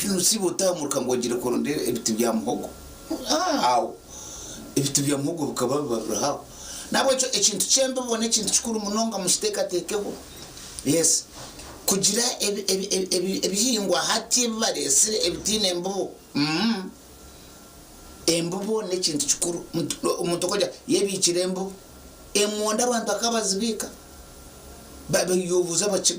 Speaker 9: Nosiiba otamuruka ngu ogire kuronda ebiti bya muhogo. Aho ebiti bya muhogo bikaba biba biriho aho. Nahabwekyo ekintu ky'embibo n'ekintu kikuru munonga mukiteekateekeho. Yes, kugira ebihingwa hati ebi bareetsire ebitaine mbibo. Embibo n'ekintu kikuru. Omuntu okagira yebiikire embibo. Emondi abantu bakaba bazibiika, yobuuza abakiga.